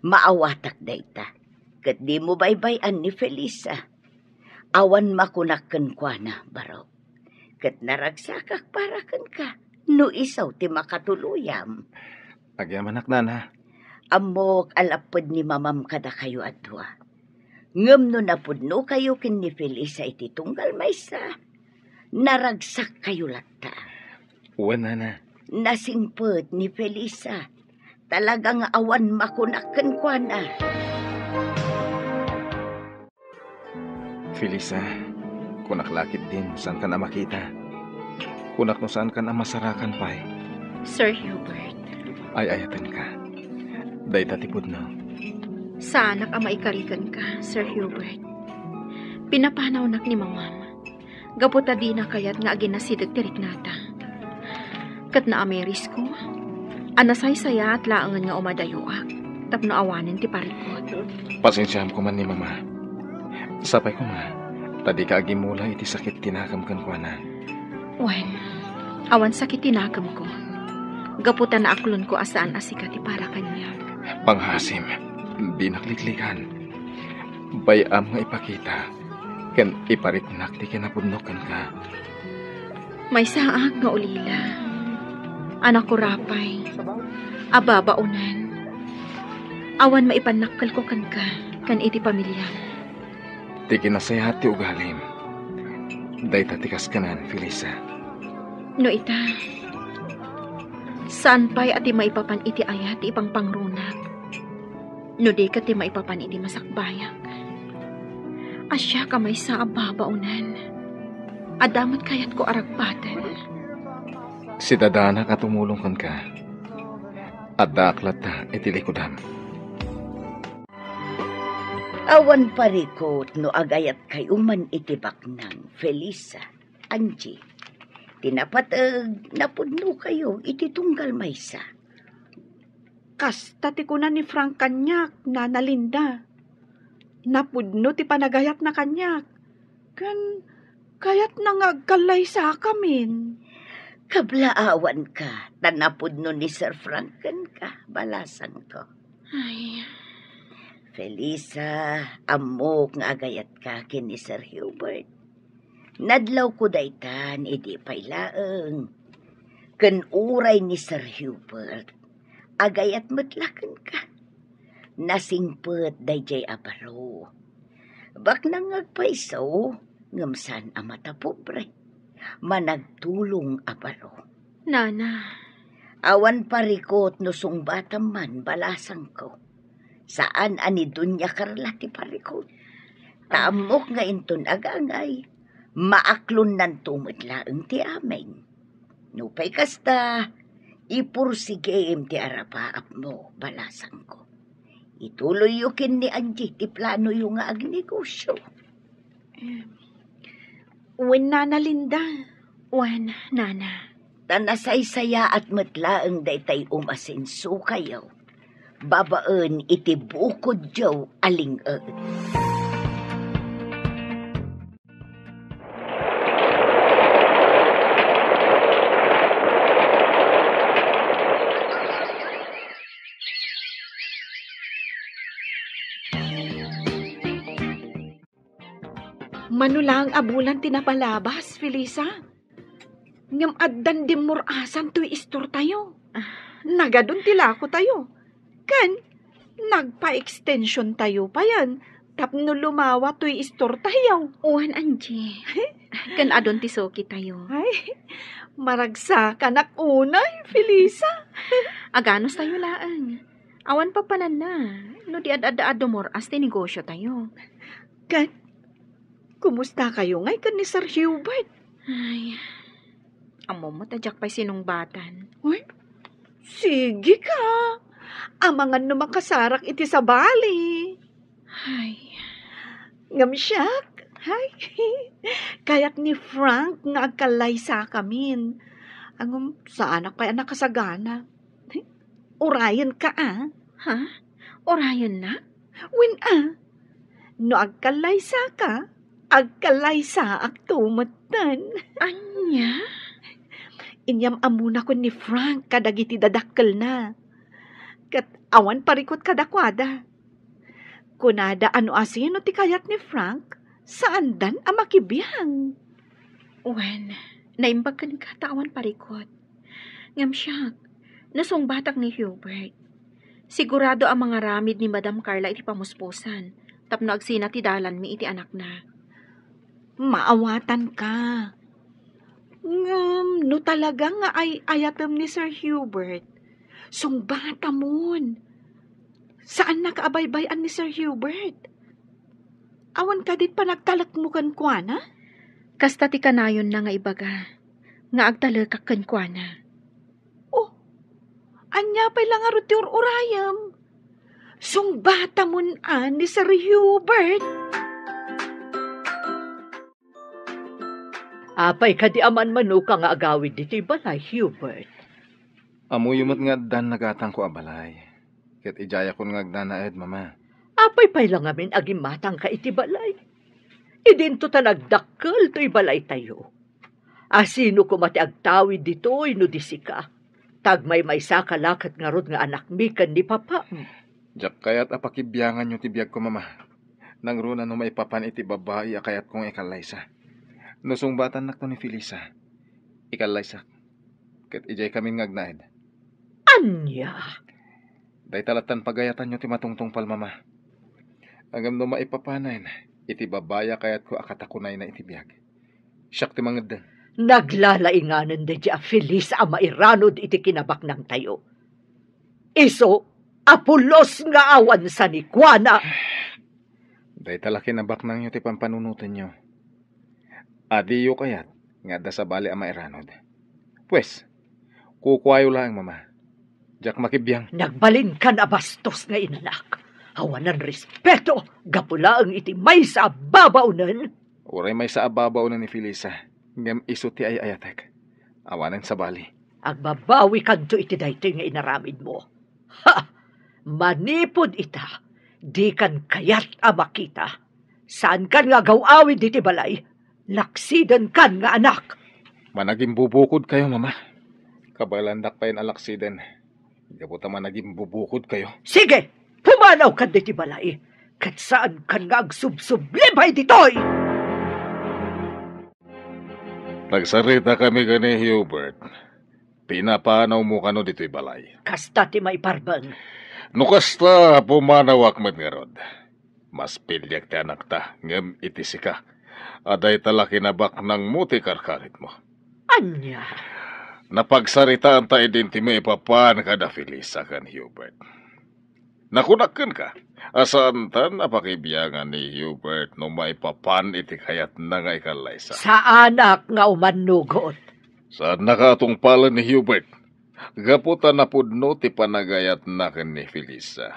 Maawatak dayta. Ket dimo baybay-an ni Felisa. Awan makunak kenkuana, barok. Ket naragsakak para kenka, no isu ti makatuluyam. Agyamanak, Nana. Ammok a lapped ni Mamam kadakayo a dua. Ngem no napudnokayo ken ni Felisa iti tunggal maysa, naragsakkayo latta. Wen, Nana. Nasingpet ni Felisa. Talaga nga awan makunak kenkuana. Felisa, kunak la ketdin, saankan a makita. Kunak no saankan a masarakan pay. Sir Hubert. Ay-ayatenka. Dayta ti pudno. Saanak a maikari kenka, Sir Hubert. Pinapanawnak ni Mamam. Gapu ta dina kayat nga aginasideg ti riknata. Ket naamirisko a nasaysayaat laengen nga umadayoak tapno awanen ti parikut. Pasensiaam koma ni Mama. Sapay koma ta dika agimmula iti sakit ti nakem kenkuana. Wen, awan sakit ti nakemko. Gapu ta naaklonko a saan a sika ti para kaniak. Pangngaasim, dinak liklikan. Bay-am nga ipakita ken ipariknak ti kinapudno kenka. Maysaak nga ulila a nakurapay a babaonen. Awan maipannakkelko kenka ken iti pamiliam. Ti kinasayaat ti ugalim, dayta ti kaskanan, Felisa. No ita, saan pay a ti maipapan iti ayat ti ipangpangrunak. No di ket ti maipapan iti masakbayak. A siak a maysa a babaonen. Adda met kayatko a ragpaten. Sidadanak a tumulong kenka. Addaak latta iti likudam. Awan parikut no agayatkayo man iti baknang, Felisa, Angie. Ti napateg, napudnokayo iti tunggal maysa. Kasta ti kuna ni Frank kaniak, Nana Linda. Napudno ti panagayatna kaniak. Ken kayatna nga agkallaysakamin. Kablaawanka, ta napudno ni Sir Frank kenka, balasangko. Ay. Felisa, ammok nga agayatka ken ni Sir Hubert. Nadlawko daytan idi pay laeng. Ken uray ni Sir Hubert, agayat met la kenka. Nasingpet daydiay a baro. Baknang nga agpayso, ngem saan a matapobre. Managtulong a baro. Nana. Awan parikut no sungbatam man, balasangko. Saan a ni Doña Carla ti parikut. Ta ammok nga inton agangay, maaklonnanto met laeng ti amin. Nupay kasta, ipursigim ti arapaapmo, balasangko. Ituloyyo ken ni Angie ti planoyo nga agnegosio. Em, wen, Nana Linda. Wen, Nana. Ta nasaysayaat met laeng daytay umasensokayo babaen iti bukodyo a ling-ed. Mano laeng a bulan ti napalabas, Felisa. Ngem addan dimmur-asan toy istortayo. Ah. Nagadun ti lakotayo. Ken nagpa-extensiontayo payen tapno lumawa toy istortayo. Wen, Angie. Ken adun ti sukitayo. Ay, maragsakanak unay, Felisa. Aganustayo laeng. Awan papananna no di ad-adda a dumur-as ti negosiotayo. Ken, kumustakayo ngay ken ni Sir Hubert? Ay, ammom met a diak pay sinungbatan. Uy, sige ka. Amangan no makasarak iti sabali. Ay. Ngem siak, ay, kayat ni Frank nga agkallaysakamin. Ngem, saanak pay a nakasagana. Urayenka, a. Ha? Urayennak? Wen, a. No agkallaysaka, agkallaysaakto metten. Ania? Inyam-ammona ken ni Frank kadagiti dadakkelna. Ket awan parikut kadakuada. Kunada a no asino ti kayat ni Frank, saandan a makibiang. Wen, naimbag kenka ta awan parikut. Ngem siak, nasungbatak ni Hubert. Sigurado a mangaramid ni Madam Carla iti pamuspusan tapno agsina ti dalanmi iti anakna. Maawatanka. Ngem no talaga nga ay-ayatem ni Sir Hubert, sungbatamon. Saannaka a baybay-an ni Sir Hubert. Awan kadi panagtalekmo kenkuana? Kasta ti kanayonna nga ibaga nga agtalekak kenkuana. Oh, ania pay la ngarud ti ur-urayem? Sungbatamon a ni Sir Hubert. Apay kadi a manmanoka nga agawid ditoy balay, Hubert? Ammoyo met nga addan nagatangko a balay. Ket idiayakon nga agnanaed, Mama. Apay pay la ngamin a gimmatangka iti balay? Idinto ta nagdakkel toy balaytayo. Asino koma ti agtawid ditoy no di sika? Ta agmaymaysaka la ket ngarud nga anakmi ken ni papam. Diak kayat a pakibianganyo ti biagko, Mama. Nangruna no maipapan iti babai a kayatko nga ikallaysa. No sungbatannakto ni Felisa, ikallaysak. Ket idiay kamin nga agnaed. Ania? Dayta lattan pagayatanyo ti matungtungpal, Mama. Ngem no maipapanen iti babai a kayatko a katakunayna iti biag, siak ti mangeddeng. Naglalainganen daydiay a Felisa a mairanud iti kinabaknangtayo. Isu a pulos nga awan sanikuana. Dayta la kinabaknangyo ti pampanunotenyo. Adiyo kayat nga adda sabali a mairanud. Pues, Kukuayo laeng, Mama. Diak makibiang. Nagbalinkan a bastos nga inanak. Awanan respeto, gapu laeng iti maysa a babaonen. Uray maysa a babaonen ni Felisa, ngem isu ti ay-ayatek. Awanen sabali. Agbabawikanto iti daytoy nga inaramidmo. Ha! Manipud ita, dikan kayat a makita. Saankan nga agaw-awid iti balay. Laksidenkan nga anak. Managimbubukodkayo, Mama. Kabaelandak payen a laksiden. Gapu ta managimbubukodkayo. Sige, pumanawkan ditoy balay. Ket saankan nga agsubsubli pay ditoy. Nagsaritakami ken ni Hubert. Pinapanawmo kano ditoy balay. Kasta ti maiparbeng. No kasta, pumanawak met ngarud. Mas piliek ti anakta, ngem iti sika, a dayta la kinabaknangmo ti karkaritmo. Ania? Napagsaritaanta idin ti maipapan kada Felisa ken Hubert. Nakunak kenka, a saantan a pakibiangan ni Hubert no maipapan iti kayatna nga ikallaysa. Saanak nga umannugot. Saannaka a tungpalen ni Hubert, gapu ta napudno ti panagayatna ken ni Felisa.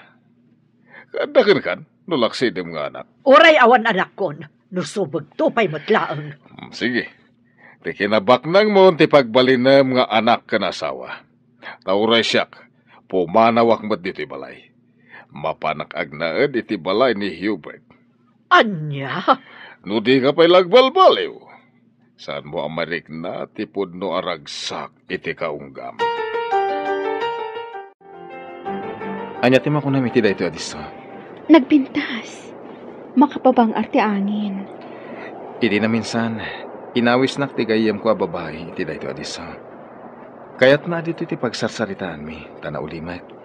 Adda kenkan no laksidem nga anak. Uray awan anakkon, no subegto pay met laeng. Hmm, sige. Ti kinabaknangmo ti pagbalinem nga anak ken asawa. Ta uray siak, pumanawak met ditoy balay. Mapanak agnaed iti balay ni Hubert. Ania? No dika pay la agbalbaliw, saanmo a marikna ti pudno a ragsak iti kaunggam. Ania ti makunam iti daytoy a disso? Nagpintas. Makapabang-ar ti angin. Idi naminsan, inawisnak ti gayyemko a babai iti daytoy a disso. Kayatna a ditoy ti pagsarsaritaanmi, ta naulimek.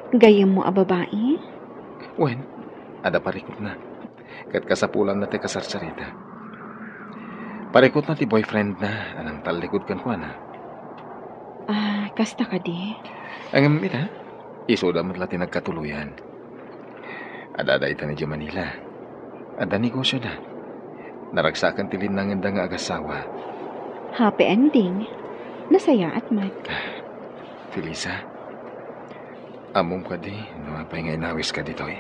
Gayyemmo a babai? Wen, adda parikutna. Ket kasapulanna ti kasarsarita. Parikutna ti boyfriendna a nangtallikud kenkuana. Ah, kasta kadi? Ngem ita, isuda met la ti nagkatuloyan. Adda dayta idiay Manila. Adda negosioda. Naragsaken ti linnangenda nga agasawa. Happy ending. Nasayaat met. Felisa, ammom kadi no apay nga inawiska ditoy?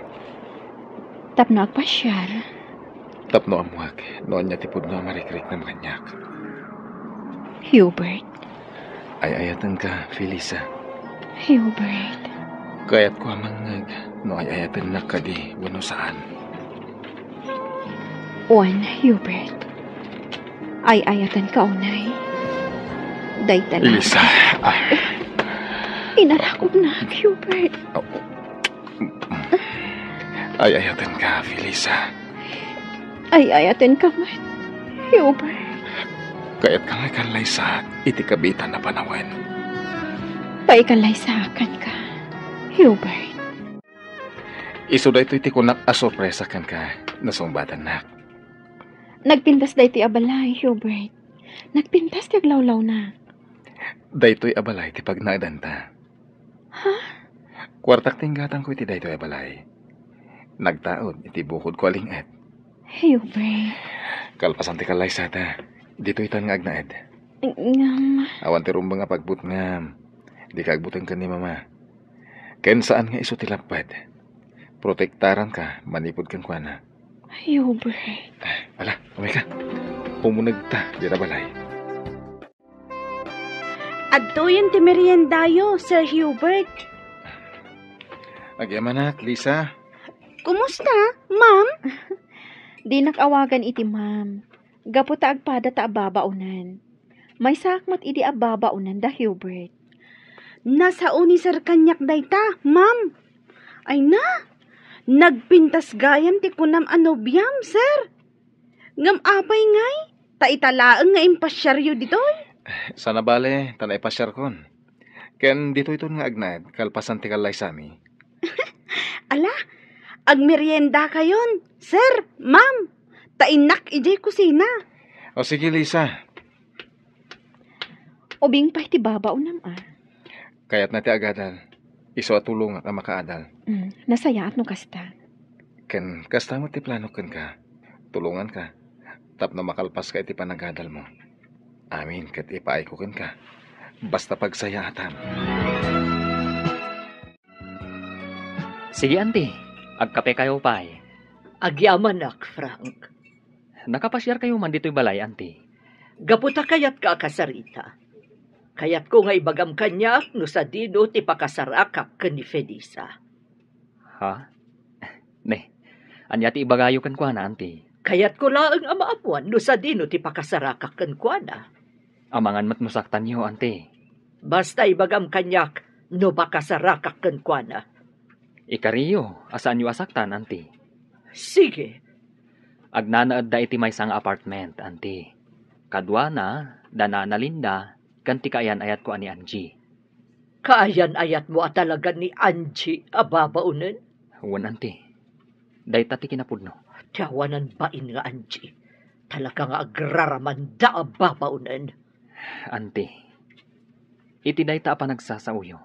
Tapno agpasiar. Tapno ammuak no ania ti pudno a marikriknam kaniak. Hubert. Ay-ayatenka, Felisa. Hubert. Kayatko a mangngeg no ay-ayatennak kadi wenno saan. Wen, Hubert. Ay-ayatenka unay. Dayta la. Felisa. Ah. Inarakupnak, Hubert. Oh. Ay-ayatenka, Felisa. Ay-ayatenka met, Hubert. Kayatka nga ikallaysaak iti kabiitan a panawen. Paikallaysaak kenka, Hubert. Isu daytoy ti kunak a sorpresa kenka, nasungbatannak. Nagpintas daytoy a balay, Hubert. Nagpintas ti aglawlawna. Daytoy a balay ti pagnaedanta. Ha? Kuartak ti inggatangko iti daytoy a balay. Nagtaud iti bukodko a ling-et. Hubert. Kalpasan ti kallaysata, ditoytan nga agnaed. Ngem. Awan ti rumbeng a pagbutngam. Dika agbuteng ken ni Mama. Ken saan nga isu ti lapped. Protektaranka manipud kenkuana. Hubert. Ala, umayka. Umunegta dita balay. Adtoyen ti meriendayo, Sir Hubert. Agyamanak, Lisa. Kumusta, ma'am? Dinak awagan iti ma'am. Gapu ta agpada ta ababaonan. Maysaak met idi ababaonan da Hubert. Nasao ni Sir kaniak dayta, ma'am. Ay na, nagpintas gayam ti kunam a nobiam, Sir. Ngem apay ngay, ta ita laeng nga impasiaryo ditoy? Saan a bale, ta naipasiarkon. Ken ditoyton nga agnaed, kalpasan ti kallaysami. Ala, agmeriendakayon, sir, ma'am. Ta innak idiay kusina. O sige, Lisa. Ubing pay ti babaonam, a. Kayatna ti agadal. Isu a tulongak a makaadal. Mm, nasayaat no kasta. Ken kasta met ti planok kenka. Tulonganka tapno makalpaska iti panagadalmo. Amin ket ipaayko kenka. Basta pagsayaatan. Sige, Auntie. Agkapekayo pay. Agyamanak, Frank. Nakapasiarkayo man ditoy balay, Auntie? Gapu ta kayatka a kasarita. Kayatko nga ibagam kaniak no sadino ti pakasarakak ken ni Felisa. Ha? Ne, ania ti ibagayo kenkuana, Auntie? Kayatko laeng a maammuan no sadino ti pakasarakak kenkuana. Amangan met no saktanyo, Auntie. Basta ibagam kaniak no makasarakak kenkuana. Ikariyo a saanyo a saktan, Auntie. Sige. Agnanaedda iti maysa nga apartment, Auntie. Kaduana, da Nana Linda, ken ti kaayan-ayatko a ni Angie. Kaayan-ayatmo a talaga ni Angie a babaonen? Wen, Auntie. Dayta ti kinapudno. Ti awanan bain nga Angie. Talaga nga agraramanda a babaonen. Auntie, iti dayta a panagsasaoyo,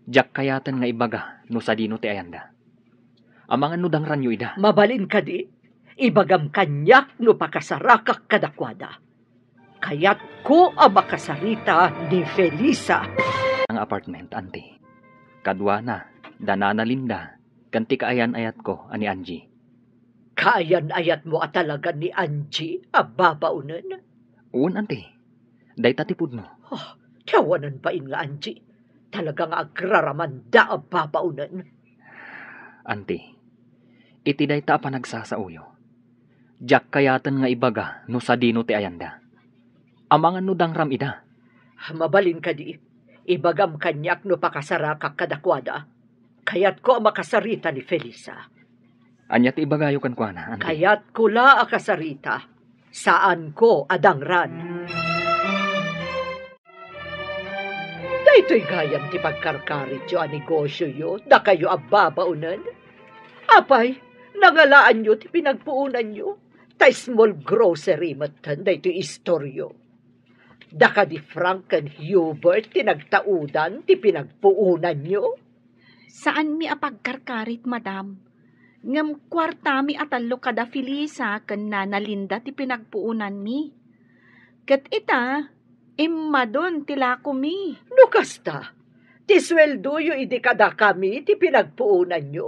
diak kayaten nga ibaga no sadino ti ayanda. Amangan no dangranyo ida. Mabalin kadi? Ibagam kaniak no pakasarakak kadakuada. Kayatko a makasarita ni Felisa. Nga apartment, Auntie. Kaduana, da Nana Linda, ken ti kaayan-ayatko a ni Angie. Kaayan-ayatmo a talaga ni Angie a babaonen? Wen, Auntie. Dayta ti pudno. Oh, ti awanan bain nga Angie. Talaga nga agraramanda a babaonen. Auntie, iti dayta a panagsasaoyo, diak kayaten nga ibaga no sadino ti ayanda. Amangan no dangram ida. Mabalin kadi, ibagam kaniak no pakasarakak kadakuada. Kayatko a makasarita ni Felisa. Ania ti ibagayo kenkuana, Auntie? Kayatko la a kasarita. Saanko a dangran. Daytoy gayam ti pagkarkarityo a negosioyo, dakayo a babaonen. Apay, nangalaanyo ti pinagpuonanyo, ta small grocery metten daytoy istoryo. Da kadi Frank ken Hubert ti nagtaudan ti pinagpuonanyo? Saanmi a pagkarkarit, madam. Ngem kuartami a tallo kada Felisa ken Nana Linda ti pinagpuonanmi. Ket ita, immadon ti lakomi. No kasta, ti sueldoyo idi kadakami ti pinagpuonanyo?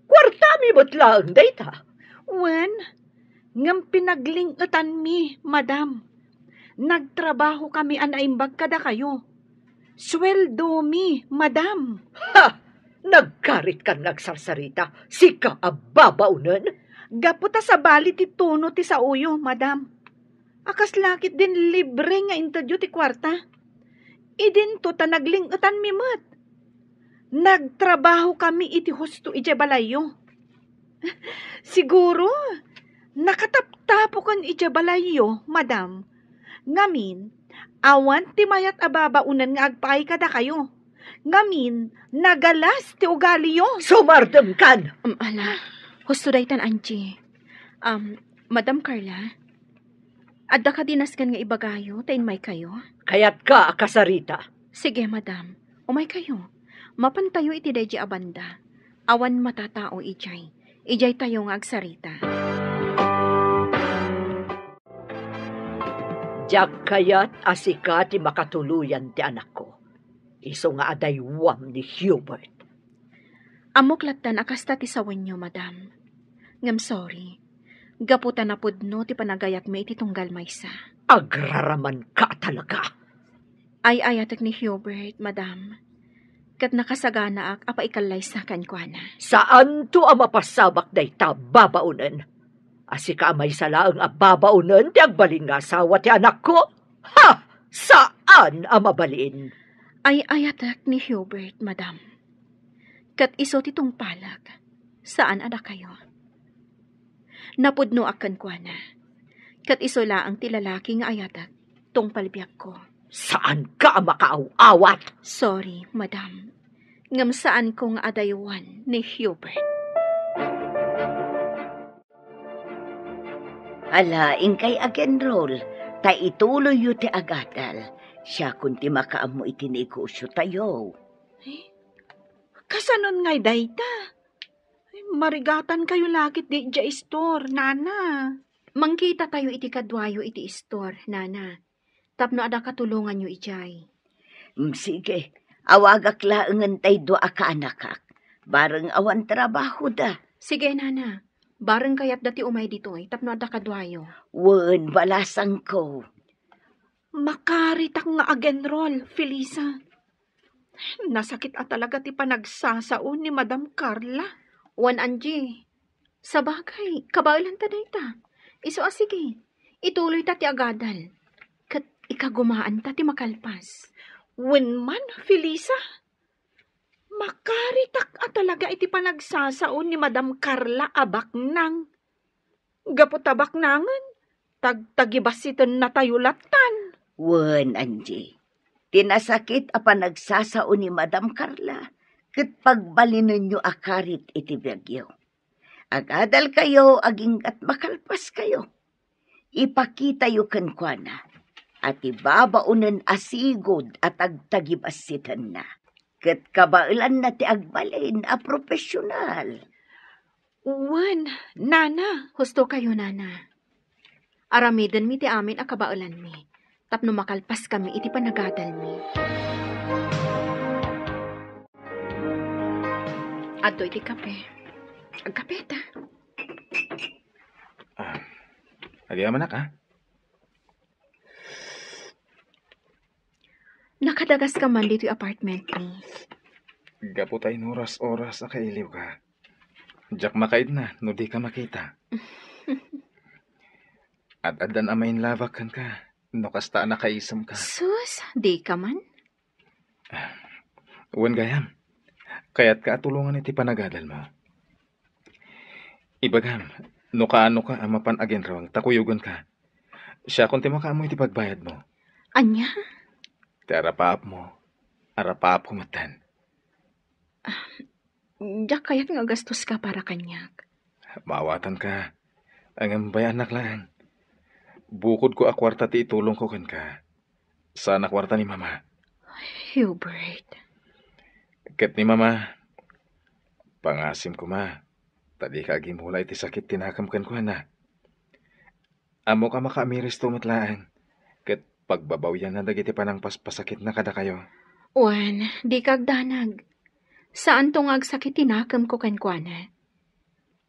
Kuartami met laeng dayta. Wen, ngem pinagling-etanmi, madam. Nagtrabahokami a naimbag kadakayo. Sueldomi, madam. Ha! Nagkaritkan nga agsarsarita, sika a babaonen? Gapu ta sabali ti tono ti saoyo, madam. A kas la ketdin libre nga intedyo ti kuarta. Idinto ta nagling-etanmi met. Nagtrabahokami iti husto idiay balayyo. Siguro, nakataptapoken idiay balayyo, madam. Ngamin, awan ti mayat a babaonen nga agpaay kadakayo. Ngamin, nagalas ti ugaliyo. Sumardemkan! Um, ala, husto daytan, Angie. Um, Madam Carla, adda kadi nasken nga ibagayo ta inmaykayo? Kayatka a kasarita. Sige, madam. Umaykayo. Mapantayo iti daydi a banda. Awan matatao idiay. Idiaytayo nga agsarita. Diak kayat a sika ti makatuloyan ti anakko. Isu nga adaywam ni Hubert. Ammok lattan a kasta ti sawenyo, madam. Ngem sorry. Gapu ta napudno ti panagayatmi iti tunggal maysa. Agraramanka talaga. Ay-ayatek ni Hubert, madam. Ket nakasaganaak a paikallaysa kenkuana. Saanto a mapasabak dayta, babaonen. A sika a maysa laeng a babaonen ti agbalin nga asawa ti anakko? Ha! Saan a mabalin. Ay-ayatek ni Hubert, madam. Ket isu ti tungpalek, saan a dakayo. Napudnoak kenkuana. Ket isu laeng ti lalaki nga ayatek, tungpal biagko. Saanka a makaaw-awat! Sorry, madam. Ngem saanko nga adaywan ni Hubert. Ala, inkay ag-enroll, ta ituloyyo ti agadal. Siakon ti makaammo iti negosyotayo. Eh? Kasanon ngay dayta? Ay, marigatankayo la ketdi idiay istor, nana. Mangkitatayo iti kaduayo iti istor, nana. tapno adda katulonganyo idiay. Mm, sige, awagak laengen tay dua a kaanakak. Bareng awan trabahoda. Sige, nana. Bareng kayatda ti umay ditoy tapno adda kaduayo. Wen, balasangko. Makaritak nga agenrol, Felisa. Nasakit a talaga ti panagsasao ni Madam Carla. Wen, Angie, sabagay, kabaelanta dayta. Isu a sige, ituloyta ti agadal. Ket ikagumaanta ti makalpas. Wen man, Felisa, makaritak a talaga iti panagsasao ni Madam Carla a baknang. Gapu ta baknangen, tagtagibassitennatayo lattan. Wen, Angie, ti nasakit a panagsasao ni Madam Carla ket pagbalinenyo a karit iti biagyo. Agadalkayo aginggat makalpaskayo. Ipakitayo kenkuana a ti babaonen a sigud a tagtagibassitenna ket kabaelanna ti agbalin a profesional. Wen, nana. Husto kayo, nana. Aramidenmi ti amin a kabaelanmi tapno makalpaskami iti panagadalmi. Adtoy ti kape. Agkapeta. Ah, agyamanak, ha? Nakadagaska man ditoy apartment mi. Gapu ta inuras-oras a kailiwka. Diak makaidna no dika makita. Ad-addan a mainlabak kenka no kasta a nakaisemka. Sus, dika man. Wen gayam, kayatka a tulongan iti panagadalmo. Ibagam, no kaanoka a mapan aginrawang ta kuyogenka. Siakon ti makaammo iti pagbayadmo. Ania? Ti arapaapmo, arapaapko metten. Ah, diak kayat nga agastoska para kaniak. Maawatanka, ngem bay-annak laeng. Bukodko a kuarta ti itulongko kenka. Saan a kuarta ni Mama. Hubert. Ket ni Mama, pangasim koma, ta dika agimula iti sakit ti nakem kenkuana. Ammok a makaamiristo met laeng, ket pagbabawianna dagiti panangpaspasakitna kadakayo. Wen, dika agdanag. Saanto nga agsakit ti nakemko kenkuana.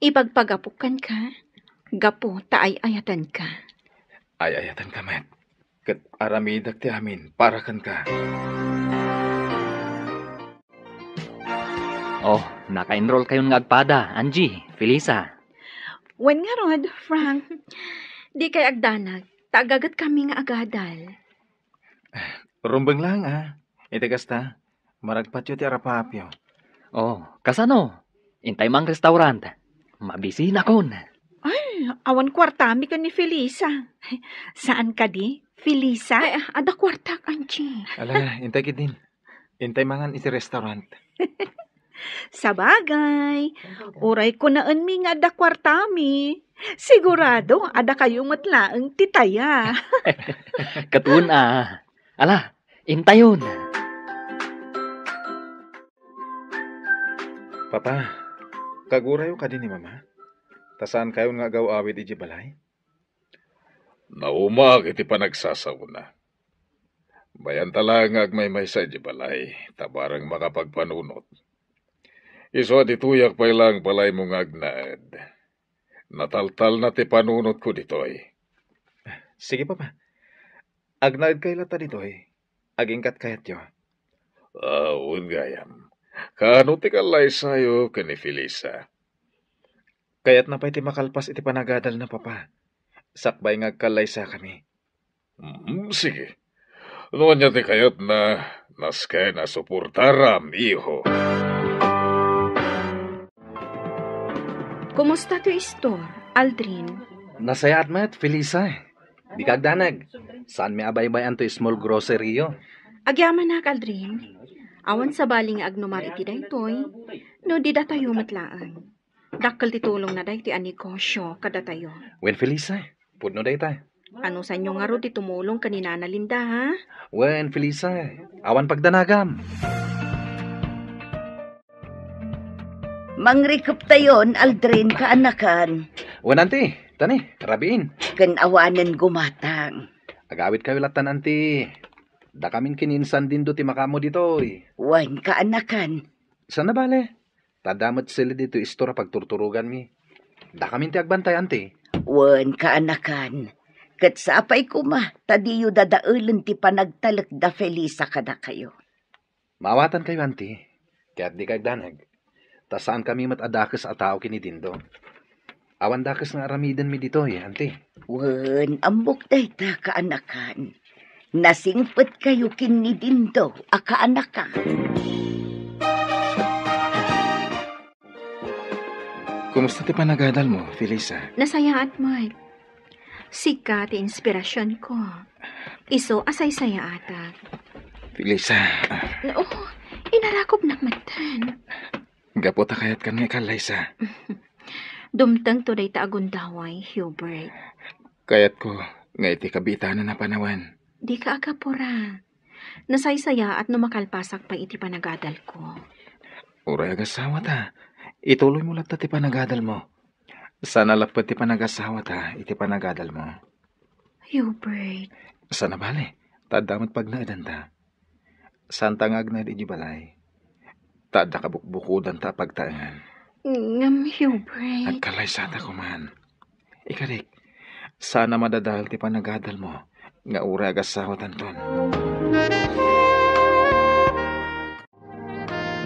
Ipagpagapok kenka, gapu ta ay-ayatenka. Ay-ayatenka met, ket aramidek ti amin para kenka. Oh, naka-enroll kayon nga agpada, Angie, Felisa. Wen ngarud, Frank. Dikay agdanag, ta agagetkami nga agadal. Rumbeng laeng, a. Iti kasta, maragpatyo ti arapaapyo. Oh, kasano? Intay man restaurant. Mabisinakon. Ay, awan kuartami ken ni Felisa. Saan kadi, Felisa? Ay, adda kuartak, Angie. Ala, intay ketdin. Intay mangan iti restaurant. Sabagay, uray kunaenmi nga adda kuartami, sigurado a dakayo met laeng ti taya. Ket wen a. Ala, intayon. Papa, kagurayo kadi ni Mama? Ta saankayon nga agaw-awid idiay balay? Naumaak iti panagsasaona. Bay-anta laeng nga agmaymaysa idiay balay, ta bareng makapagpanunot. Isu a ditoyak pay laeng balaymo nga agnaed. Nataltalna ti panunotko ditoy. Sige, Papa. Agnaedkay latta ditoy. Agingkat kayatyo. Ah, wen gayam. Kaano ti kallaysayo ken ni Felisa? Kayatna pay ti makalpas iti panagadalna, Papa. Sakbay nga agkallaysakami. Mm, sige. No ania ti kayatna, nasken a suportaram, iho. Kumusta ti istor, Aldrin? Nasayaat met, Felisa. Dika agdanag. Saanmi a baybay-an toy small grocery-yo. Agyamanak, Aldrin. Awan sabali nga agnumar iti daytoy, no di datayo met laeng. Dakkel ti tulongna daytoy a negosio kadatayo. Wen, Felisa, pudno dayta. Anusanyo ngarud ti tumulong ken ni Nana Linda, ha? Wen, Felisa, awan pagdanagam. Mangrikuptayon, Aldrin, kaanakan. Wen, anti, tani, rabiin. Ken awanen gumatang. Agawidkayo lattan, anti. Dakamin ken ni Insan Dindo ti makaammo ditoy. Wen, kaanakan. Saan a bale? Ta adda met sila ditoy istor a pagturturoganmi. Dakamin ti agbantay, anti. Wen, kaanakan. Ket sapay koma ta diyo dadaelen ti panagtalek da Felisa kadakayo. Maawatankayo, anti. Ket dika agdanag. Ta saankami met a dakes a tao ken ni Dindo. Awan dakes nga aramidenmi ditoy, anti. Wen, ammok dayta, kaanakan. Nasingpetkayo ken ni Dindo a kaanakan. Kumusta ti panagadalmo, Felisa? Nasayaat met. Sika ti inspirasionko. Isu a saysayaatak. Felisa, ah. Oo, inarakopnak metten. Gapu ta kayatkan nga ikallaysa. Dumtengto dayta a gundaway, Hubert. Kayatko nga iti kabitanan a panawen. Dika agapura. Nasaysayaat no makalpasak pay iti panagadalko. Uray agasawata, ituloymo latta ti panagadalmo. Saan a lapped ti panagasawata iti panagadalmo. Hubert. Saan a bale, ta adda met pagnaedanta. Saanta nga agnaed idiay balay. Ta adda kabukbukodanta a pagtaengan. Ngem, Hubert. Agkallaysata koman. Ikarik, saan a madadael ti panagadalmo nga uray agasawatanton.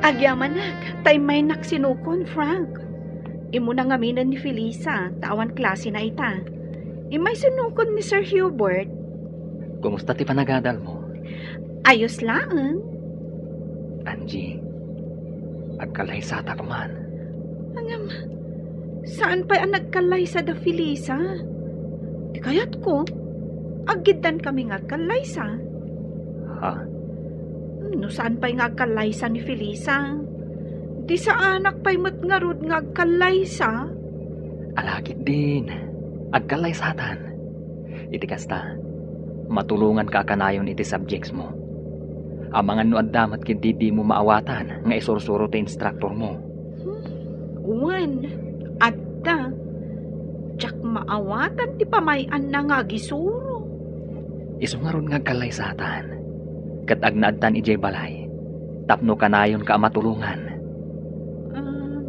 Agyamanak, ta immaynak sinukon, Frank. Immuna ngaminen ni Felisa, ta awan klasena ita. Immay sinukon ni Sir Hubert. Kumusta ti panagadalmo? Ayos laeng. Angie, agkallaysata koman. Ngem, saan pay a nagkallaysa da Felisa? Ti kayatko, aggiddan kami nga agkallaysa. Ha? No saan pay nga agkallaysa ni Felisa, di saanak pay met ngarud nga agkallaysa? Ala ketdin, agkallaysatan. Iti kasta, matulonganka a kanayon iti subjects mo. Amangan no adda met ketdi dimo maawatan nga isursuro ti instructor mo. Hmm, wen, adda. Diak maawatan ti pamay-anna nga agisuro. Isu ngarud nga agkallaysatan, ket agnaedtan idiay balay, tapno kanayonka a matulongan. Ah,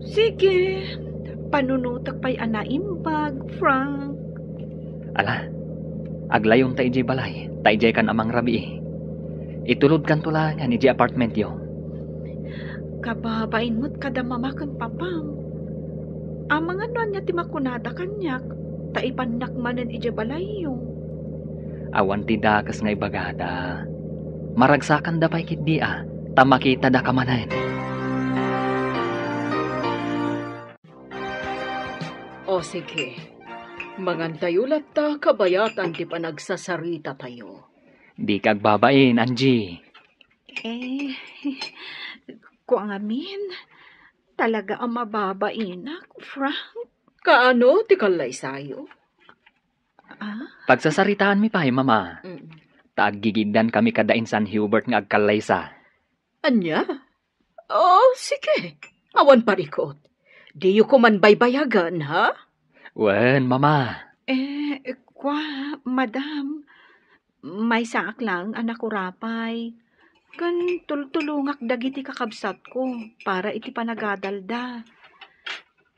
sige, panunotek pay a naimbag, Frank. Ala, aglayonta idiay balay, ta idiaykan a mangrabii. Itulodkanto laengen idiay apartmentyo. Kababain met kada mama ken papam. Amangan no ania ti makunada kaniak, ta ipannak manen idiay balayyo. Awan ti dakes nga ibagada. Maragsakanda pay ketdi a, ta makitadaka manen. O sige, mangantayo latta kabayatan ti panagsasarita tayo. Dika agbabain, Angie. Eh, kua ngamin, talaga a mababainak, Frank. Kaano ti kallaysayo? Ah? Pagsasaritaanmi pay, Mama. Mm. Ta aggigiddan kami kada insan Hubert nga agkallaysa. Ania? Oh, sige. Awan parikot. Diyo koman baybayagan, ha? Wen, Mama. Eh, kua, Madam, maysaak laeng a nakurapay. Ken tultulongak dagiti kakabsatko para iti panagadalda.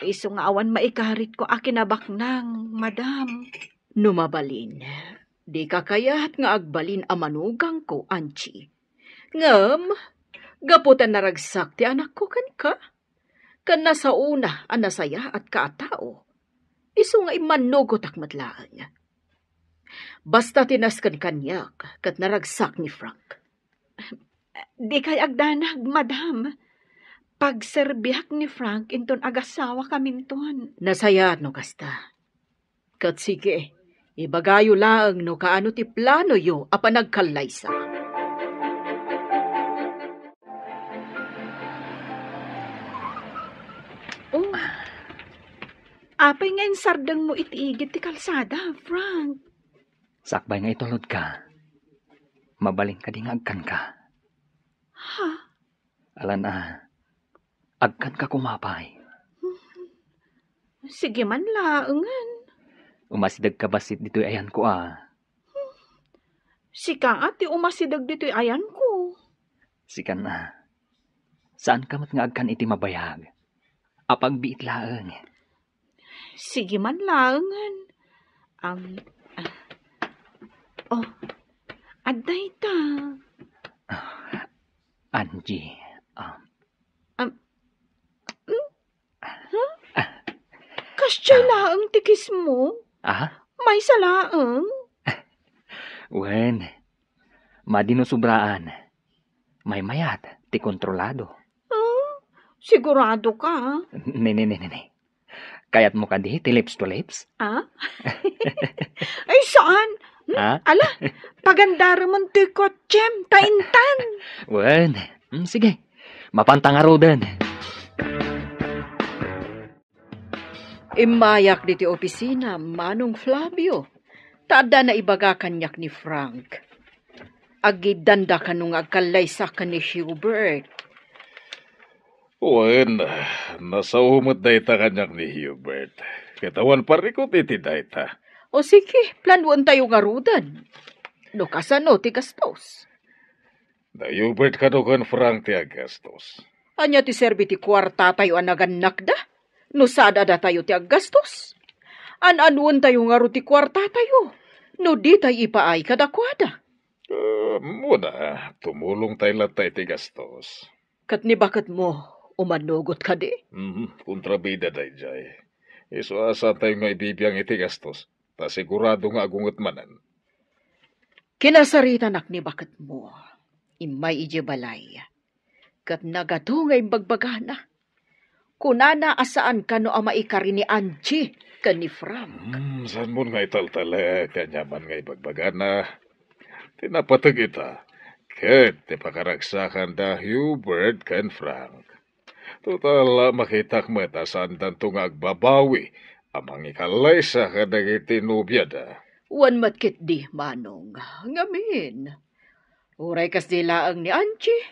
Isu nga awan maikaritko a kinabaknang, Madam. No mabalin, dika kayat nga agbalin a manugangko, Angie. Ngem, gapu ta naragsak ti anakko kenka, ken nasaona a nasayaatka a tao, isu nga immannugotak met laeng. Basta ti nasken kaniak ket naragsak ni Frank. Dikay agdanag, Madam. Pagserbiak ni Frank inton agasawakaminton. Nasayaat no kasta. Ket sige, ibagayo laeng no kaano ti planoyo a panagkallaysa. Oh, apay nga insardengmo iti igid ti kalsada, Frank? Sakbay nga itulodka, mabalin kadi nga agkanka? Ha? Alan a, agkanka koma pay. Sige man laengen. Umasidegka bassit ditoy ayanko a. Sika ti umasideg ditoy ayanko. Sikan a. Saanka met nga agkan iti mabayag. Apagbiit laeng. Sige man laengen. Am, ah. Oh, adda ita. Ah, Angie, ah. Am, hmm? Huh? Kasdiay laeng ti kismo? Ah? Maysa laeng? Wen, madi no sobraan. Maymayat ti kontrolado. Ah, sigurado ka? Ne, ne, ne, ne, ne. Kayatmo kadi ti lips to lips? Ah? Ay, saan? Hmm? Ah? Ala, pagandarem ti kotsem, ta intan. Wen, hmm, sige. Mapanta ngaruden. Immayak diti opisina, Manong Flavio, ta adda naibaga kaniak ni Frank. Agiddanda kano nga agkallaysa ken ni Hubert. Wen, nasao met dayta kaniak ni Hubert. Ket awan parikut iti dayta. O sige, planuentayo ngaruden. No kasano ti gastos? Da Hubert kano ken Frank ti aggastos. Ania ti serbi ti kuartatayo a nagannakda? No sada datayo ti aggastos? An-anuentayo ngarud ti kuartatayo no ditay ipaay kadakuada? Ah, muna, tumulongtay latta iti gastos. Ket ni baketmo, umanugot kadi? Mhm, kontrabida daydiay. Isu a saantayo nga ibibiang iti gastos, ta sigurado nga agunget manen. Kinasaritanak ni baketmo. Immay idiay balay. Ket nagadu nga imbagbagana. Kunana a saan kano a maikari ni Angie ken ni Frank. Hmm, saanmon nga italtalek ti aniaman nga ibagbagana. Ti napateg ita, ket ti pakaragsakan da Hubert ken Frank. Total, makitak met a saandanto nga agbabawi a mangikallaysa kadagiti nobiada. Wen met ketdi, Manong. Ngamin, uray kasdi laeng ni Angie,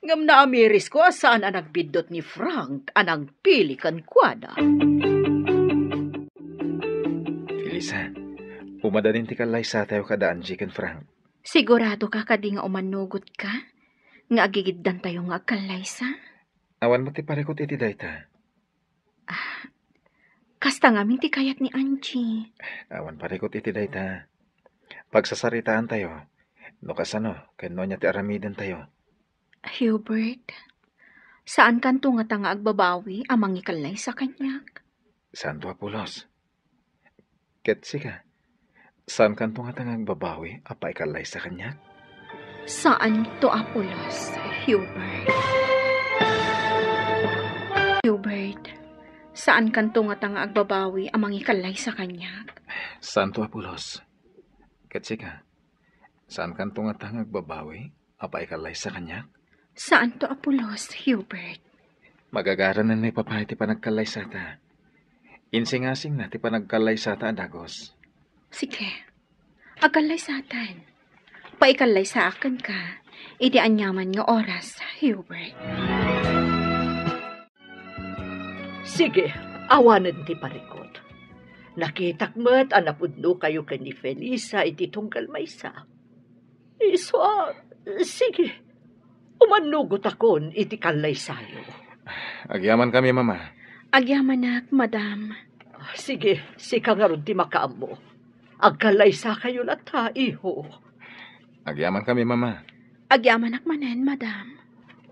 ngem naamirisko a saan a nagbiddut ni Frank a nangpili kenkuana. Elisa, umadanin ti kallaysatayo kada Angie ken Frank. Sigurado ka kadi nga umanugot ka nga agigiddantayo nga agkallaysa? Awan met ti parikut iti dayta. Ah, kasta ngamin ti kayat ni Angie. Awan parikut iti dayta. Pagsasaritaantayo no kasano ken no ania ti aramidentayo. Hubert, saankanto ngata nga agbabawi a mangikallaysa kaniak? Saanto a pulos. Ket sika, saankanto ngata nga agbabawi a paikallaysa kaniak? Saanto a pulos, Hubert. Hubert, saankanto ngata nga agbabawi a mangikallaysa kaniak? Saanto a pulos. Ket sika, saankanto ngata nga agbabawi a paikallaysa kaniak? Saanto a pulos, Hubert. Magagaranen ni Papa iti panagkallaysata. Insingasingna ti panagkallaysata a dagus. Sige. Agkallaysatan. Paikallaysaak kenka iti aniaman nga oras, Hubert. Sige, awanen ti parikut. Nakitak met a napudnokayo ken ni Felisa iti tunggal maysa. Isu a, sige, umanugotakon iti kallaysayo. Agyamankami, Mama. Agyamanak, Madam. Sige, sika ngarud ti makaammo. Agkallaysakayo latta, iho. Agyamankami, Mama. Agyamanak manen, Madam.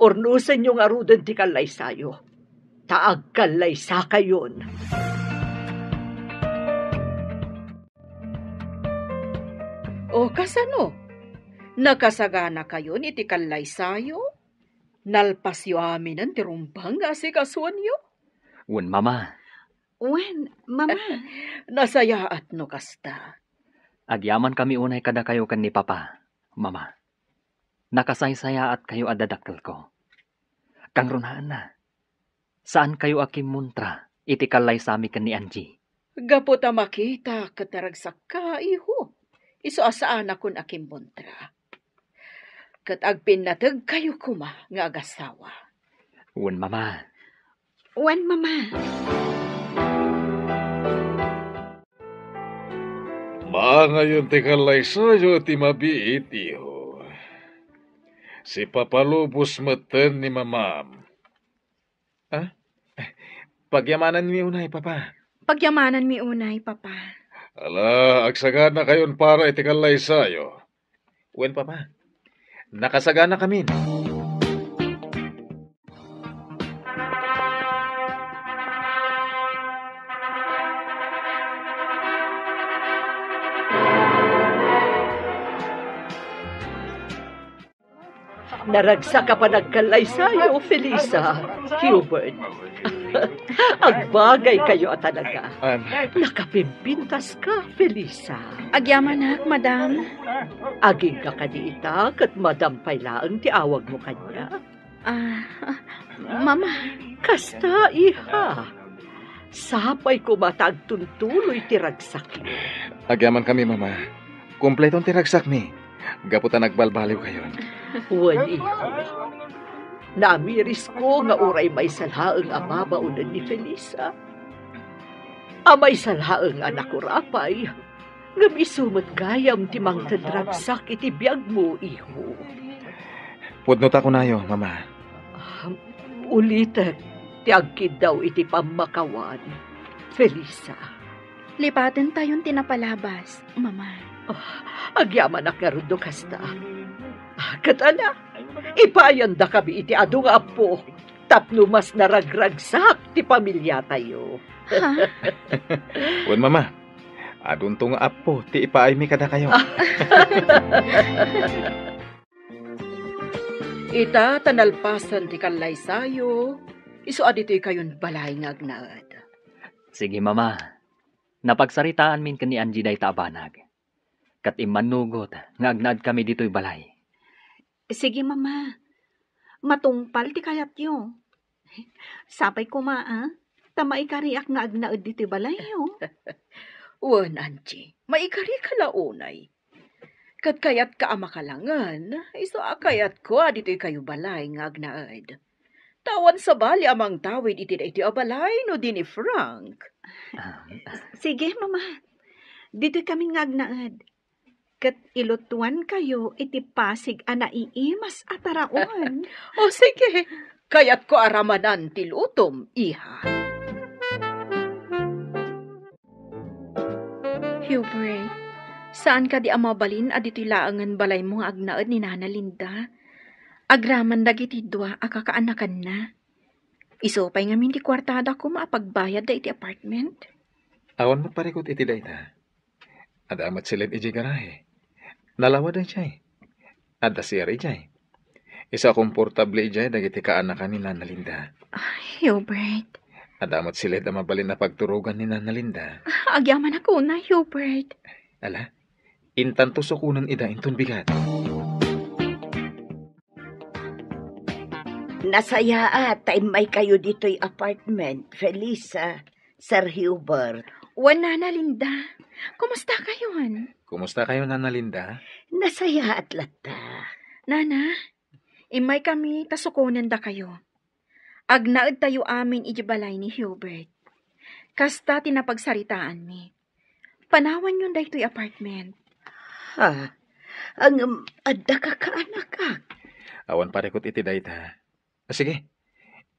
Urnosenyo ngaruden ti kallaysayo, ta agkallaysakayon. O kasano? Nakasaganakayon iti kallaysayo? Nalpasyo aminen ti rumbeng nga asikasuenyo? Wen, Mama. Wen, Mama. Nasayaat no kasta. Agyamankami unay kadakayo ken ni Papa, Mama. Nakasaysayaatkayo a dadakkelko. Kangrunaanna, saankayo a kimmuntra iti kallaysami ken ni Angie. Gapu ta makita ket naragsakka, iho, isu a saanakon a kimmuntra. Ket agpinnategkayo koma nga agasawa. Wen, Mama. Wen, Mama. Maangayon ti kallaysayo ti mabiit, iho. Sipapalubos metten ni mamam. Ah? Pagyamananmi unay, Papa. Pagyamananmi unay, Papa. Ala, agsaganakayon para iti kallaysayo. Wen, Papa. Nakasaganakamin. Naragsak a panagkallaysayo, Felisa, Hubert. Agbagaykayo a talaga. Am. Nakapimpintaska, Felisa. Agyamanak, madam. Agingga kadi ita ket madam pay laeng ti awagmo kaniak? Ah, mama. Kasta, iha. Sapay koma ta agtuntuloy ti ragsakyo. Agyamankami, mama. Kompleton ti ragsakmi. Gapu ta nagbalbaliwkayon. Wen, iho. Naamirisko nga uray maysa laeng a babaonen ni Felisa. A maysa laeng a nakurapay. Ngem isu met gayam ti mangted ragsak iti biagmo, iho. Pudno ta kunayo, mama. Ah, ulitek ti agkiddaw iti pammakawan, Felisa. Lipatentayon ti napalabas, mama. Ah, agyamanak ngarud no kasta. Ah, ket ala, ipayandakami iti adu nga appo tapno mas naragragsak ti pamiliatayo. Ha? Wen, mama. Adunto nga appo ti ipaaymi kadakayo. Ita ta nalpasen ti kallaysayo, isu a ditoykayon balay nga agnaed. Sige, mama. Napagsaritaanmin ken ni Angie dayta a banag. Ket immannugot nga agnaedkami ditoy balay. Sige, mama. Matungpal ti kayatyo. Sapay koma, a, ta maikariak nga agnaed ditoy balayyo. Wen, Angie, maikarika la unay. Ket kayatka a makalangen, isu a kayatko a ditoykayo balay nga agnaed. Ta awan sabali a mangtawid iti daytoy a balay no di ni Frank. Ah. Sige, mama. Ditoykamin nga agnaed. Ket ilutuankayo iti pasig a naiimas a taraon. O sige, kayatko a ramanan ti lutom, iha. Hubert, saan kadi a mabalin a ditoy laengen balaymo nga agnaed ni Nana Linda? Agraman dagiti dua a kakaanakanna. Isu pay ngamin ti kuartada koma a pagbayadda iti apartment? Awan met parikut iti dayta. Adda met siled idiay garahe. Nalawad idiay. Adda C R idiay. Isu a komportable idiay dagiti kaanakan ni Nana Linda. Ay, Hubert. Adda met siled a mabalin a pagturogan ni Nana Linda. Ah, agyamanak unay, Hubert. Ala, intanto sukonen ida inton bigat. Nasayaat ta immaykayo ditoy apartment, Felisa, Sir Hubert. Wen, Nana Linda. Kumustakayon? Kumustakayo, Nana Linda? Nasayaat latta. Nana, immaykami ta sukonendakayo. Agnaedtayo amin idiay balay ni Hubert. Kasta ti napagsaritaanmi. Panawanyon daytoy apartment. Ha? Ngem adda kakaanakak? Awan parikut iti dayta. Sige,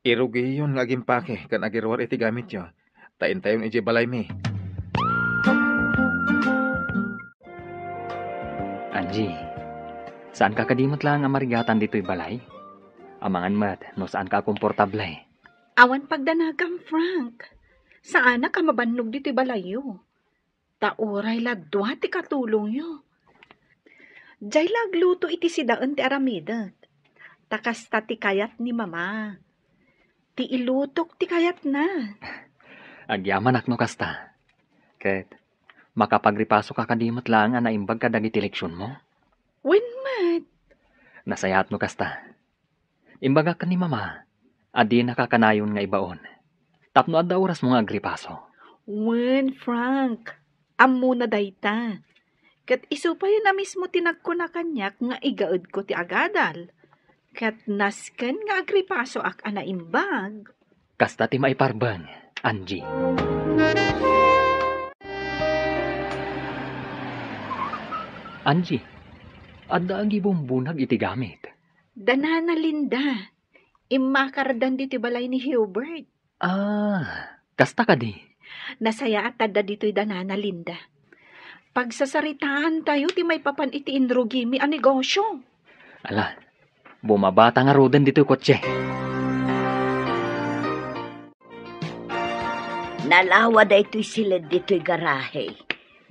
irugiyon nga agimpake ken agiruar iti gamityo, ta intayon idiay balaymi. Angie, saanka kadi met laeng a marigatan ditoy balay? Amangan met no saanka a komportable. Awan pagdanagam, Frank. Saanak a mabannog ditoy balayyo. Ta uray la dua ti katulongyo. Diay la agluto iti sidaen ti aramidek. Ta kasta ti kayat ni Mama. Ti ilutok ti kayatna. Agyamanak no kasta. Ket, makapagripasoka kadi met laeng a naimbag kadagiti leksionmo? Wen met. Nasayaat no kasta. Imbagak ken ni Mama a dinaka kanayon nga ibaon tapno adda orasmo nga agripaso. Wen, Frank, ammona dayta. Ket isu payen a mismo ti nagkuna kaniak nga igaedko ti agadal. Ket nasken nga agripasoak a naimbag. Kasta ti maiparbeng, Angie. Angie, adda agibumbunag iti gamit. Da Nana Linda. Immakardan ditoy balay ni Hubert. Ah, kasta kadi? Nasayaat ta adda ditoy da Nana Linda. Pagsasaritaantayo ti maipapan iti inrugimi a negosio. Ala, bumabata ngaruden ditoy kotse. Nalawa daytoy siled ditoy garahe.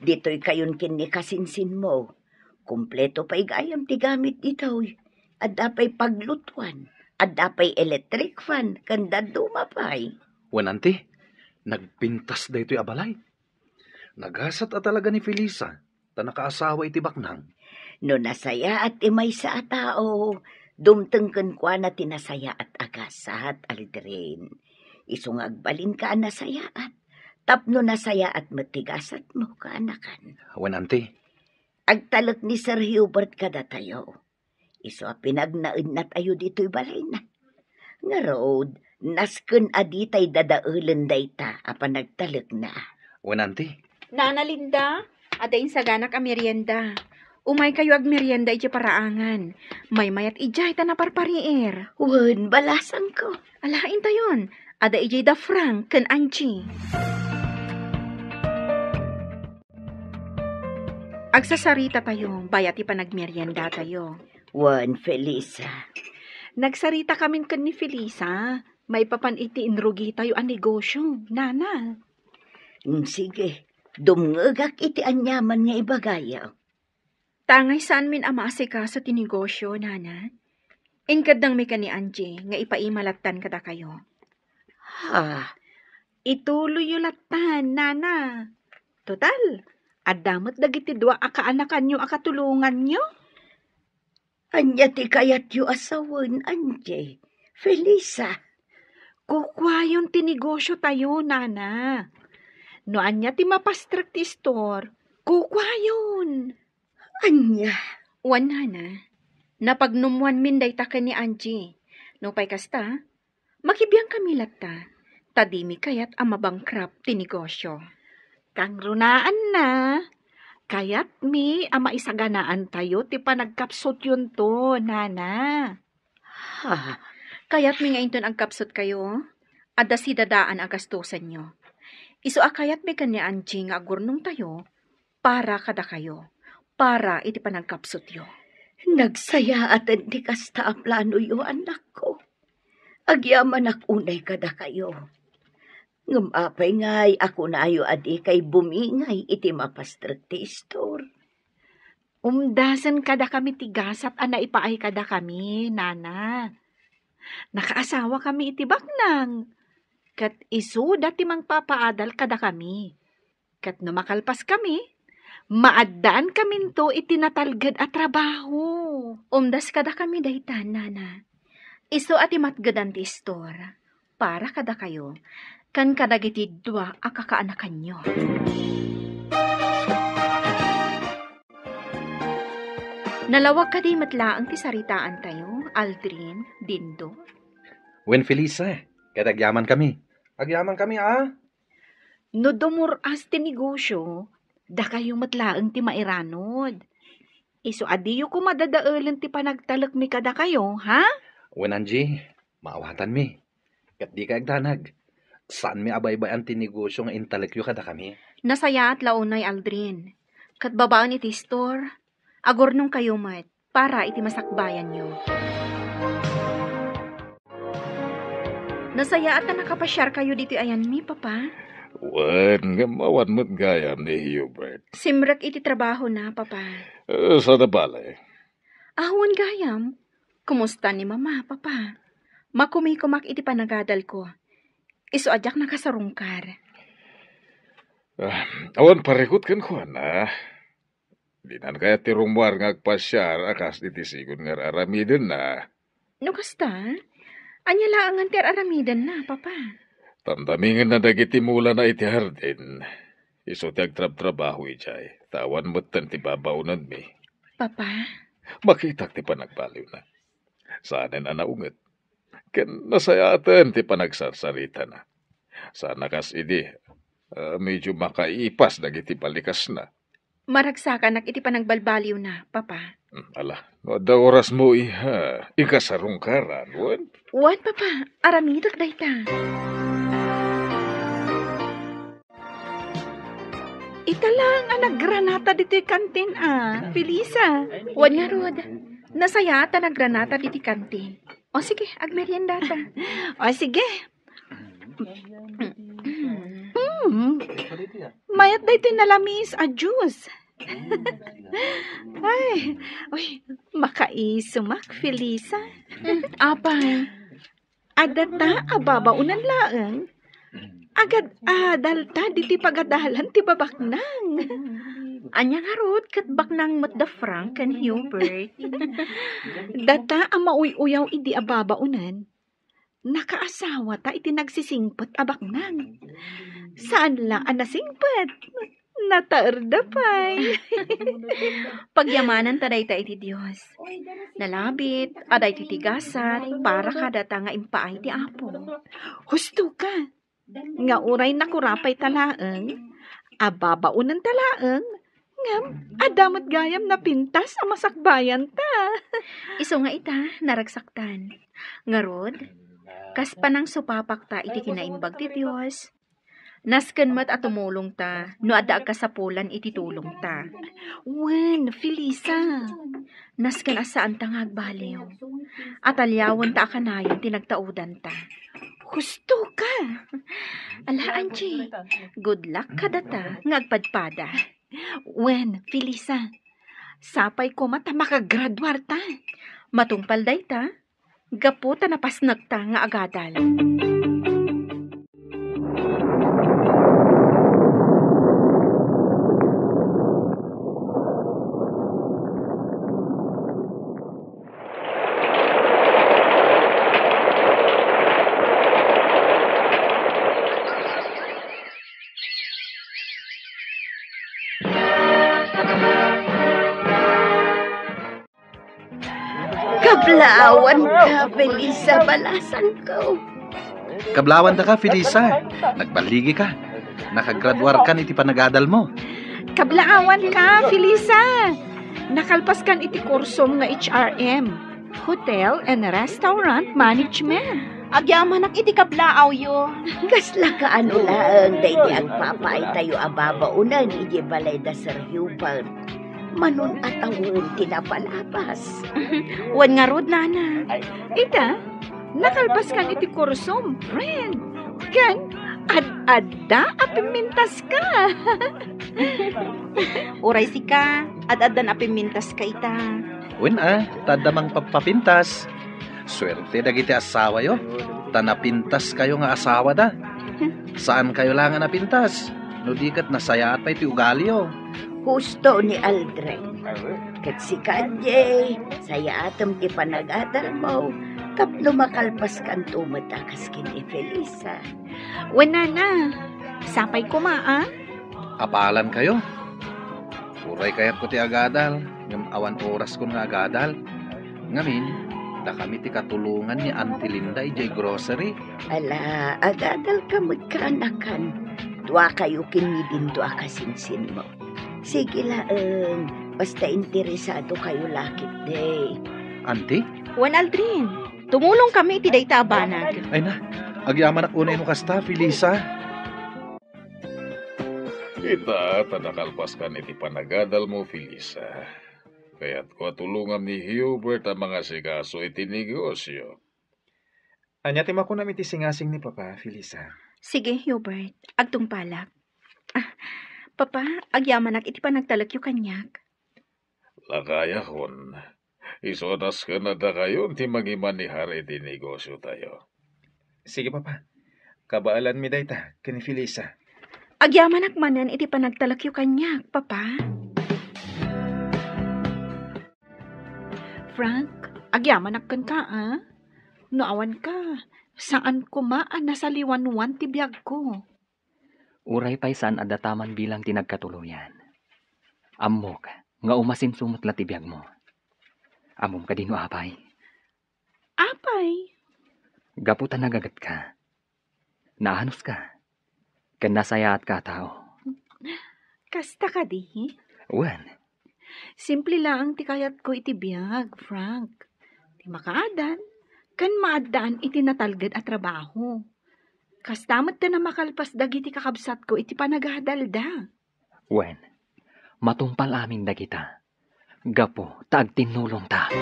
Ditoy kayon ken ni kasinsinmo. Kompleto pay gayam ti gamit ditoy. Adda pay paglutuan, adda pay electric fan, ken dadduma pay. Wen, anti, nagpintas daytoy a balay. Nagasat a talaga ni Felisa, ta nakaasawa iti baknang. No nasayaat ti maysa a tao, dumteng kenkuana ti nasayaat a gasat, Aldrin. Isu nga agbalinka a nasayaat, tapno nasayaat met ti gasatmo, kaanakan. Wen, anti. Agtalek ni Sir Hubert kadatayo. Isu a pinagnaednatayo ditoy balayna. Ngarud, nasken a ditay dadaelen dayta a panagtalekna. Wen, anti. Nana Linda, adda insaganak a merienda. Umaykayo agmerienda iti paraangan. Maymayat idiay ta naparpariir. Wen, balasangko. Ala, intayon. Adda idiay da Frank ken Angie. Agsasarita tayo, bayat ti panagmerienda tayo. Wen, Felisa. Nagsarita kamin ken ni Felisa, maipapan iti inrugitayo a negosio, Nana. Mm, sige, dumngegak iti aniaman nga ibagayo. Tangay saanmin a maasikaso ti negosio, Nana. Inkeddengmi ken ni Angie nga ipaima lattan kadakayo. Ha? Ituloyyo lattan, Nana. Total, adda met dagiti dua a kaanakanyo a katulonganyo. Ania ti kayatyo a sawen, Angie? Felisa? Kukuayon ti negosio tayo, Nana. No ania ti mapastrek ti istor, kukuayon. Ania? Wen, Nana, napagnummoanmin dayta ken ni Angie. Nupay kasta, makibiangkami latta, ta dimi kayat a mabankrupt ti negosio. Kangrunaanna, kayatmi a maisaganaantayo ti panagkapsutyonto, Nana. Ha? Kayatmi nga inton agkapsutkayo, adda sidadaan a gastusenyo. Isu a kayatmi ken ni Angie nga agurnongtayo para kadakayo, para iti panagkapsutyo. Nagsayaaten ti kasta a planoyo, annakko. Agyamanak unay kadakayo. Ngem apay ngay a kunayo a dikay bumingay iti mapastrek ti istor? Umdasen kadakami ti gasat a naipaay kadakami, Nana. Nakaasawakami iti baknang, ket isuda ti mangpapaadal kadakami. Ket no makalpaskami, maaddaankaminto iti natalged a trabaho. Umdas kadakami dayta, Nana. Isu a ti matgedan ti istor para kadakayo ken kadagiti dua a kakaanakanyo. Nalawag kadi met laeng ti saritaantayo, Aldrin, Dindo? Wen, Felisa, ket agyamankami. Agyamankami, a? No dumur-as ti negosio, dakayo met laeng ti mairanod. Isu a diyo koma dadaelen ti panagtalekmi kadakayo, ha? Wen, Angie, maawatanmi. Ket dikay agdanag. Saanmi a baybay-an ti negosio nga intalekyo kadakami. Nasayaat la unay, Aldrin. Ket babaen iti istor, agurnongkayo met para iti masakbayanyo. Nasayaat a nakapasiarkayo ditoy ayanmi, Papa. Wen, ngem awan met gayam ni Hubert. Simrek iti trabahona, Papa. Eh, saan a bale? Awan gayam. Kumusta ni Mama, Papa? Makumikumak iti panagadalko. Isu a diak nakasarungkar. Ah, awan parikut kenkuana. Dinan kayat ti rummuar nga agpasiar a kas iti sigun nga ar-aramidenna. No kasta, ania laengen ti ar-aramidenna, Papa? Tamtamingenna dagiti mulana iti hardin. Isu ti agtrabtrabaho idiay, ta awan metten ti babaonenmi. Papa? Makitak ti panagbaliwna. Saanen a naunget. Ken nasayaaten ti panagsarsaritana. Saan a kas idi, ah, medio makaipas dagiti balikasna. Maragsakanak iti panagbalbaliwna, Papa. Hmm, ala, no adda orasmo, iha, ikasarongka ran, wen? Wen, Papa, aramidek dayta. Ita laeng a nagranata ditoy kantin a, Felisa. Wen ngarud, nasayaat a nagranata ditoy kantin. O sige, agmeriendata. O sige. Mm. Mayat daytoy nalamiis a juice. Ay, uy, makaisumak, Felisa. Mm, apay? Adda ta a babaonan laeng. Agad-adal ta ditoy pagadalan ti babaknang. Ania ngarud ket baknang met da Frank ken Hubert? Data a mauy-uyaw idi a babaonan. Nakaasawata iti nagsisingpet a baknang. Saan la a nasingpet? Nataerda pay. Pagyamananta dayta iti Dios. Nalabit a daytoy ti gasat para kadata nga impaay ti Apo. Husto ka. Nga uray nakurapay ta laeng, a babaonan ta laeng, ngem adda met gayam napintas a masakbayan ta. Isu nga ita, naragsaktan. Ngarud, kas panangsupapak ta iti kinaimbag ti Dios, nasken met a tumulong ta no adda agkasapulan iti tulong ta. Wen, Felisa. Nasken a saan ta nga agbaliw. Ataliawen ta a kanayon ti nagtaudan ta. Husto ka. Ala, Angie, good luck kadata nga agpadpada. Wen, Felisa, sapay koma ta makagraduar ta. Matungpal dayta, gapu ta napasnekta nga agadal. Kablaawanka, Felisa, balasangko. Kablaawan daka, Felisa. Nagballigi ka. Nakagraduar kan iti panagadal mo. Kablaawan ka, Felisa. Nakalpas kan iti kursom nga H R M, Hotel and Restaurant Management. Agyamanak iti kablaawyo. Kasla kaano laeng daydi agpapaaytayo a babaonan idiay balay da Sir Hubert. Manon a tawen ti napalabas. Wen ngarud, nana. Ita, nakalpas kan iti kursom, friend. Ken, ad-adda a pimmintas ka. Uray sika, ad-addan a pimmintas ka ita. Wen a, ta adda mangpapapintas. Suerte dagiti asawayo, ta napintaskayo nga asawada. Saankayo la nga napintas, no di ket nasayaat pay ti ugaliyo. Husto ni Aldrin. Ket sika, Jay, sayaatem ti panagadalmo tapno makalpaskanto met a kas ken ni Felisa. Wen, nana, sapay koma, a? Apalankayo. Uray kayatko ti agadal, ngem awan oraskon nga agadal. Ngamin, dakami ti katulongan ni Auntie Linda idiay grocery. Ala, agadalka met, kaanakan. Duakayo ken ni Dindo a kasinsinmo. Sige laeng, basta interesadokayo la ketdi. Auntie? Wen, Aldrin, tumulongkami iti dayta a banag. Ay na, agyamanak unay no kasta, Felisa. Ita, ta nakalpaskan iti panagadalmo, Felisa. Kayatko a tulongam ni Hubert a mangasikaso iti negosyo. Ania ti makunam iti singasing ni Papa, Felisa? Sige, Hubert. Agtungpalak. Ah, Papa, agyamanak iti panagtalekyo kaniak. Lakayakon, isu a nasken a dakayon ti mangimanehar iti negosyotayo. Sige, Papa. Kabaelanmi dayta ken ni Felisa. Agyamanak manen iti panagtalekyo kaniak, Papa. Frank, agyamanak kenka, a? No awanka, saan koma a nasaliwanwan ti biagko. Uray pay saan a dataman bilang ti nagkatuloyan. Ammok nga umasinso met la ti biagmo. Ammom kadi no apay? Apay? Gapu ta nagagetka. Naanuska. Ken nasayaatka a tao. Kasta kadi? Wen. Simple laeng ti kayatko iti biag, Frank. Ti makaadal, ken maaddaan iti natalged a trabaho. Kasta met ti a makalpas dagiti kakabsatko iti panagadalda. Wen, matungpal amin dagita, gapu ta agtinnulongta.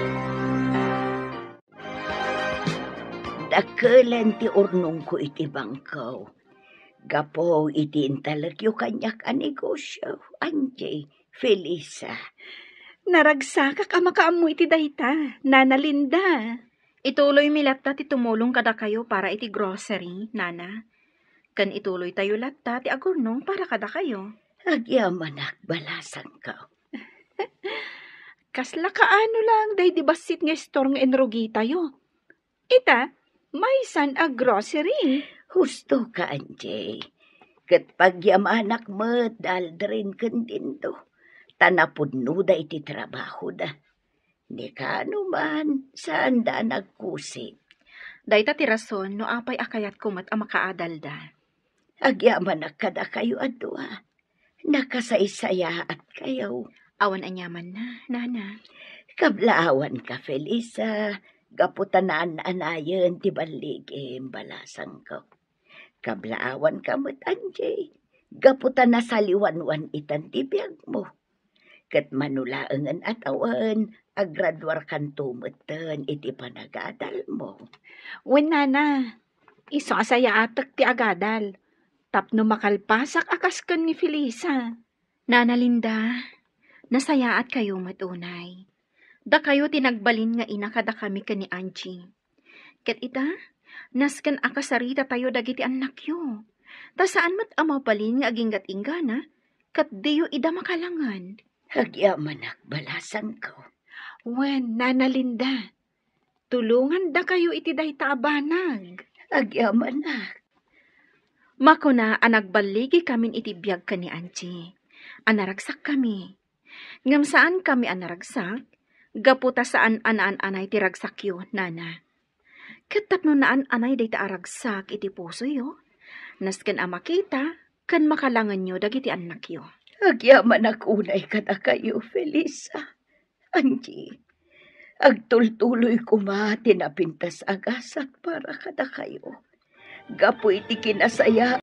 Dakelen ti urnongko iti bangko. Gapu iti intalekyo kaniak a negosio, Angie, Felisa. Naragsakak a makaammo iti dayta, Nana Linda. Ituloymi latta ti tumulong kadakayo para iti grocery, Nana. Ken ituloytayo latta ti agurnong para kadakayo. Agyamanak, balasangko. Kasla kaano lang daydi bassit nga istor nga inrugitayo. Ita, maysan a grocery. Husto ka, Angie. Ket pagyamanak met da Aldrin ken Dindo, ta napudnoda iti trabahoda. Ni kaano man, saanda a nagkusit. Dayta ti rason no apay a kayatko met a makaadalda. Agyamanak kadakayo a dua. Nakasaysayaatka. Awan aniamanna, Nana. Kablaawanka, Felisa, gapu ta naan-anayen ti balligim, balasangko. Kablaawanka met, Angie, gapu ta nasaliwanwan itan ti biagmo. Ket mano laengen a tawen, agraduarkanto metten iti panagadalmo. Wen, Nana, isu a sayaatek ti agadal tapno makalpasak a kas ken ni Felisa. Nana Linda, nasayaatkayo met unay. Dakayo ti nagbalin nga ina kadakami ken ni Angie. Ket ita, nasken a kasaritatayo dagiti annakyo. Ta saan met a mabalin nga aginggat-inggana, ket diyo ida makalangen. Agyamanak, balasangko. Wen, Nana Linda, tulongandakayo iti dayta a banag. Agyamanak. Makuna a nagballigikamin iti biag ken ni Angie, a naragsakkami. Ngem saankami a naragsak, gapu ta saan a naan-anay ti ragsakyo, Nana. Ket tapno naan-anay dayta a ragsak iti pusoyo, nasken a makita ken makalangenyo dagiti annakyo. Agyamanak unay kadakayo, Felisa. Angie, agtultuloy koma ti napintas a gasat para kadakayo. Gapu iti kinasaya-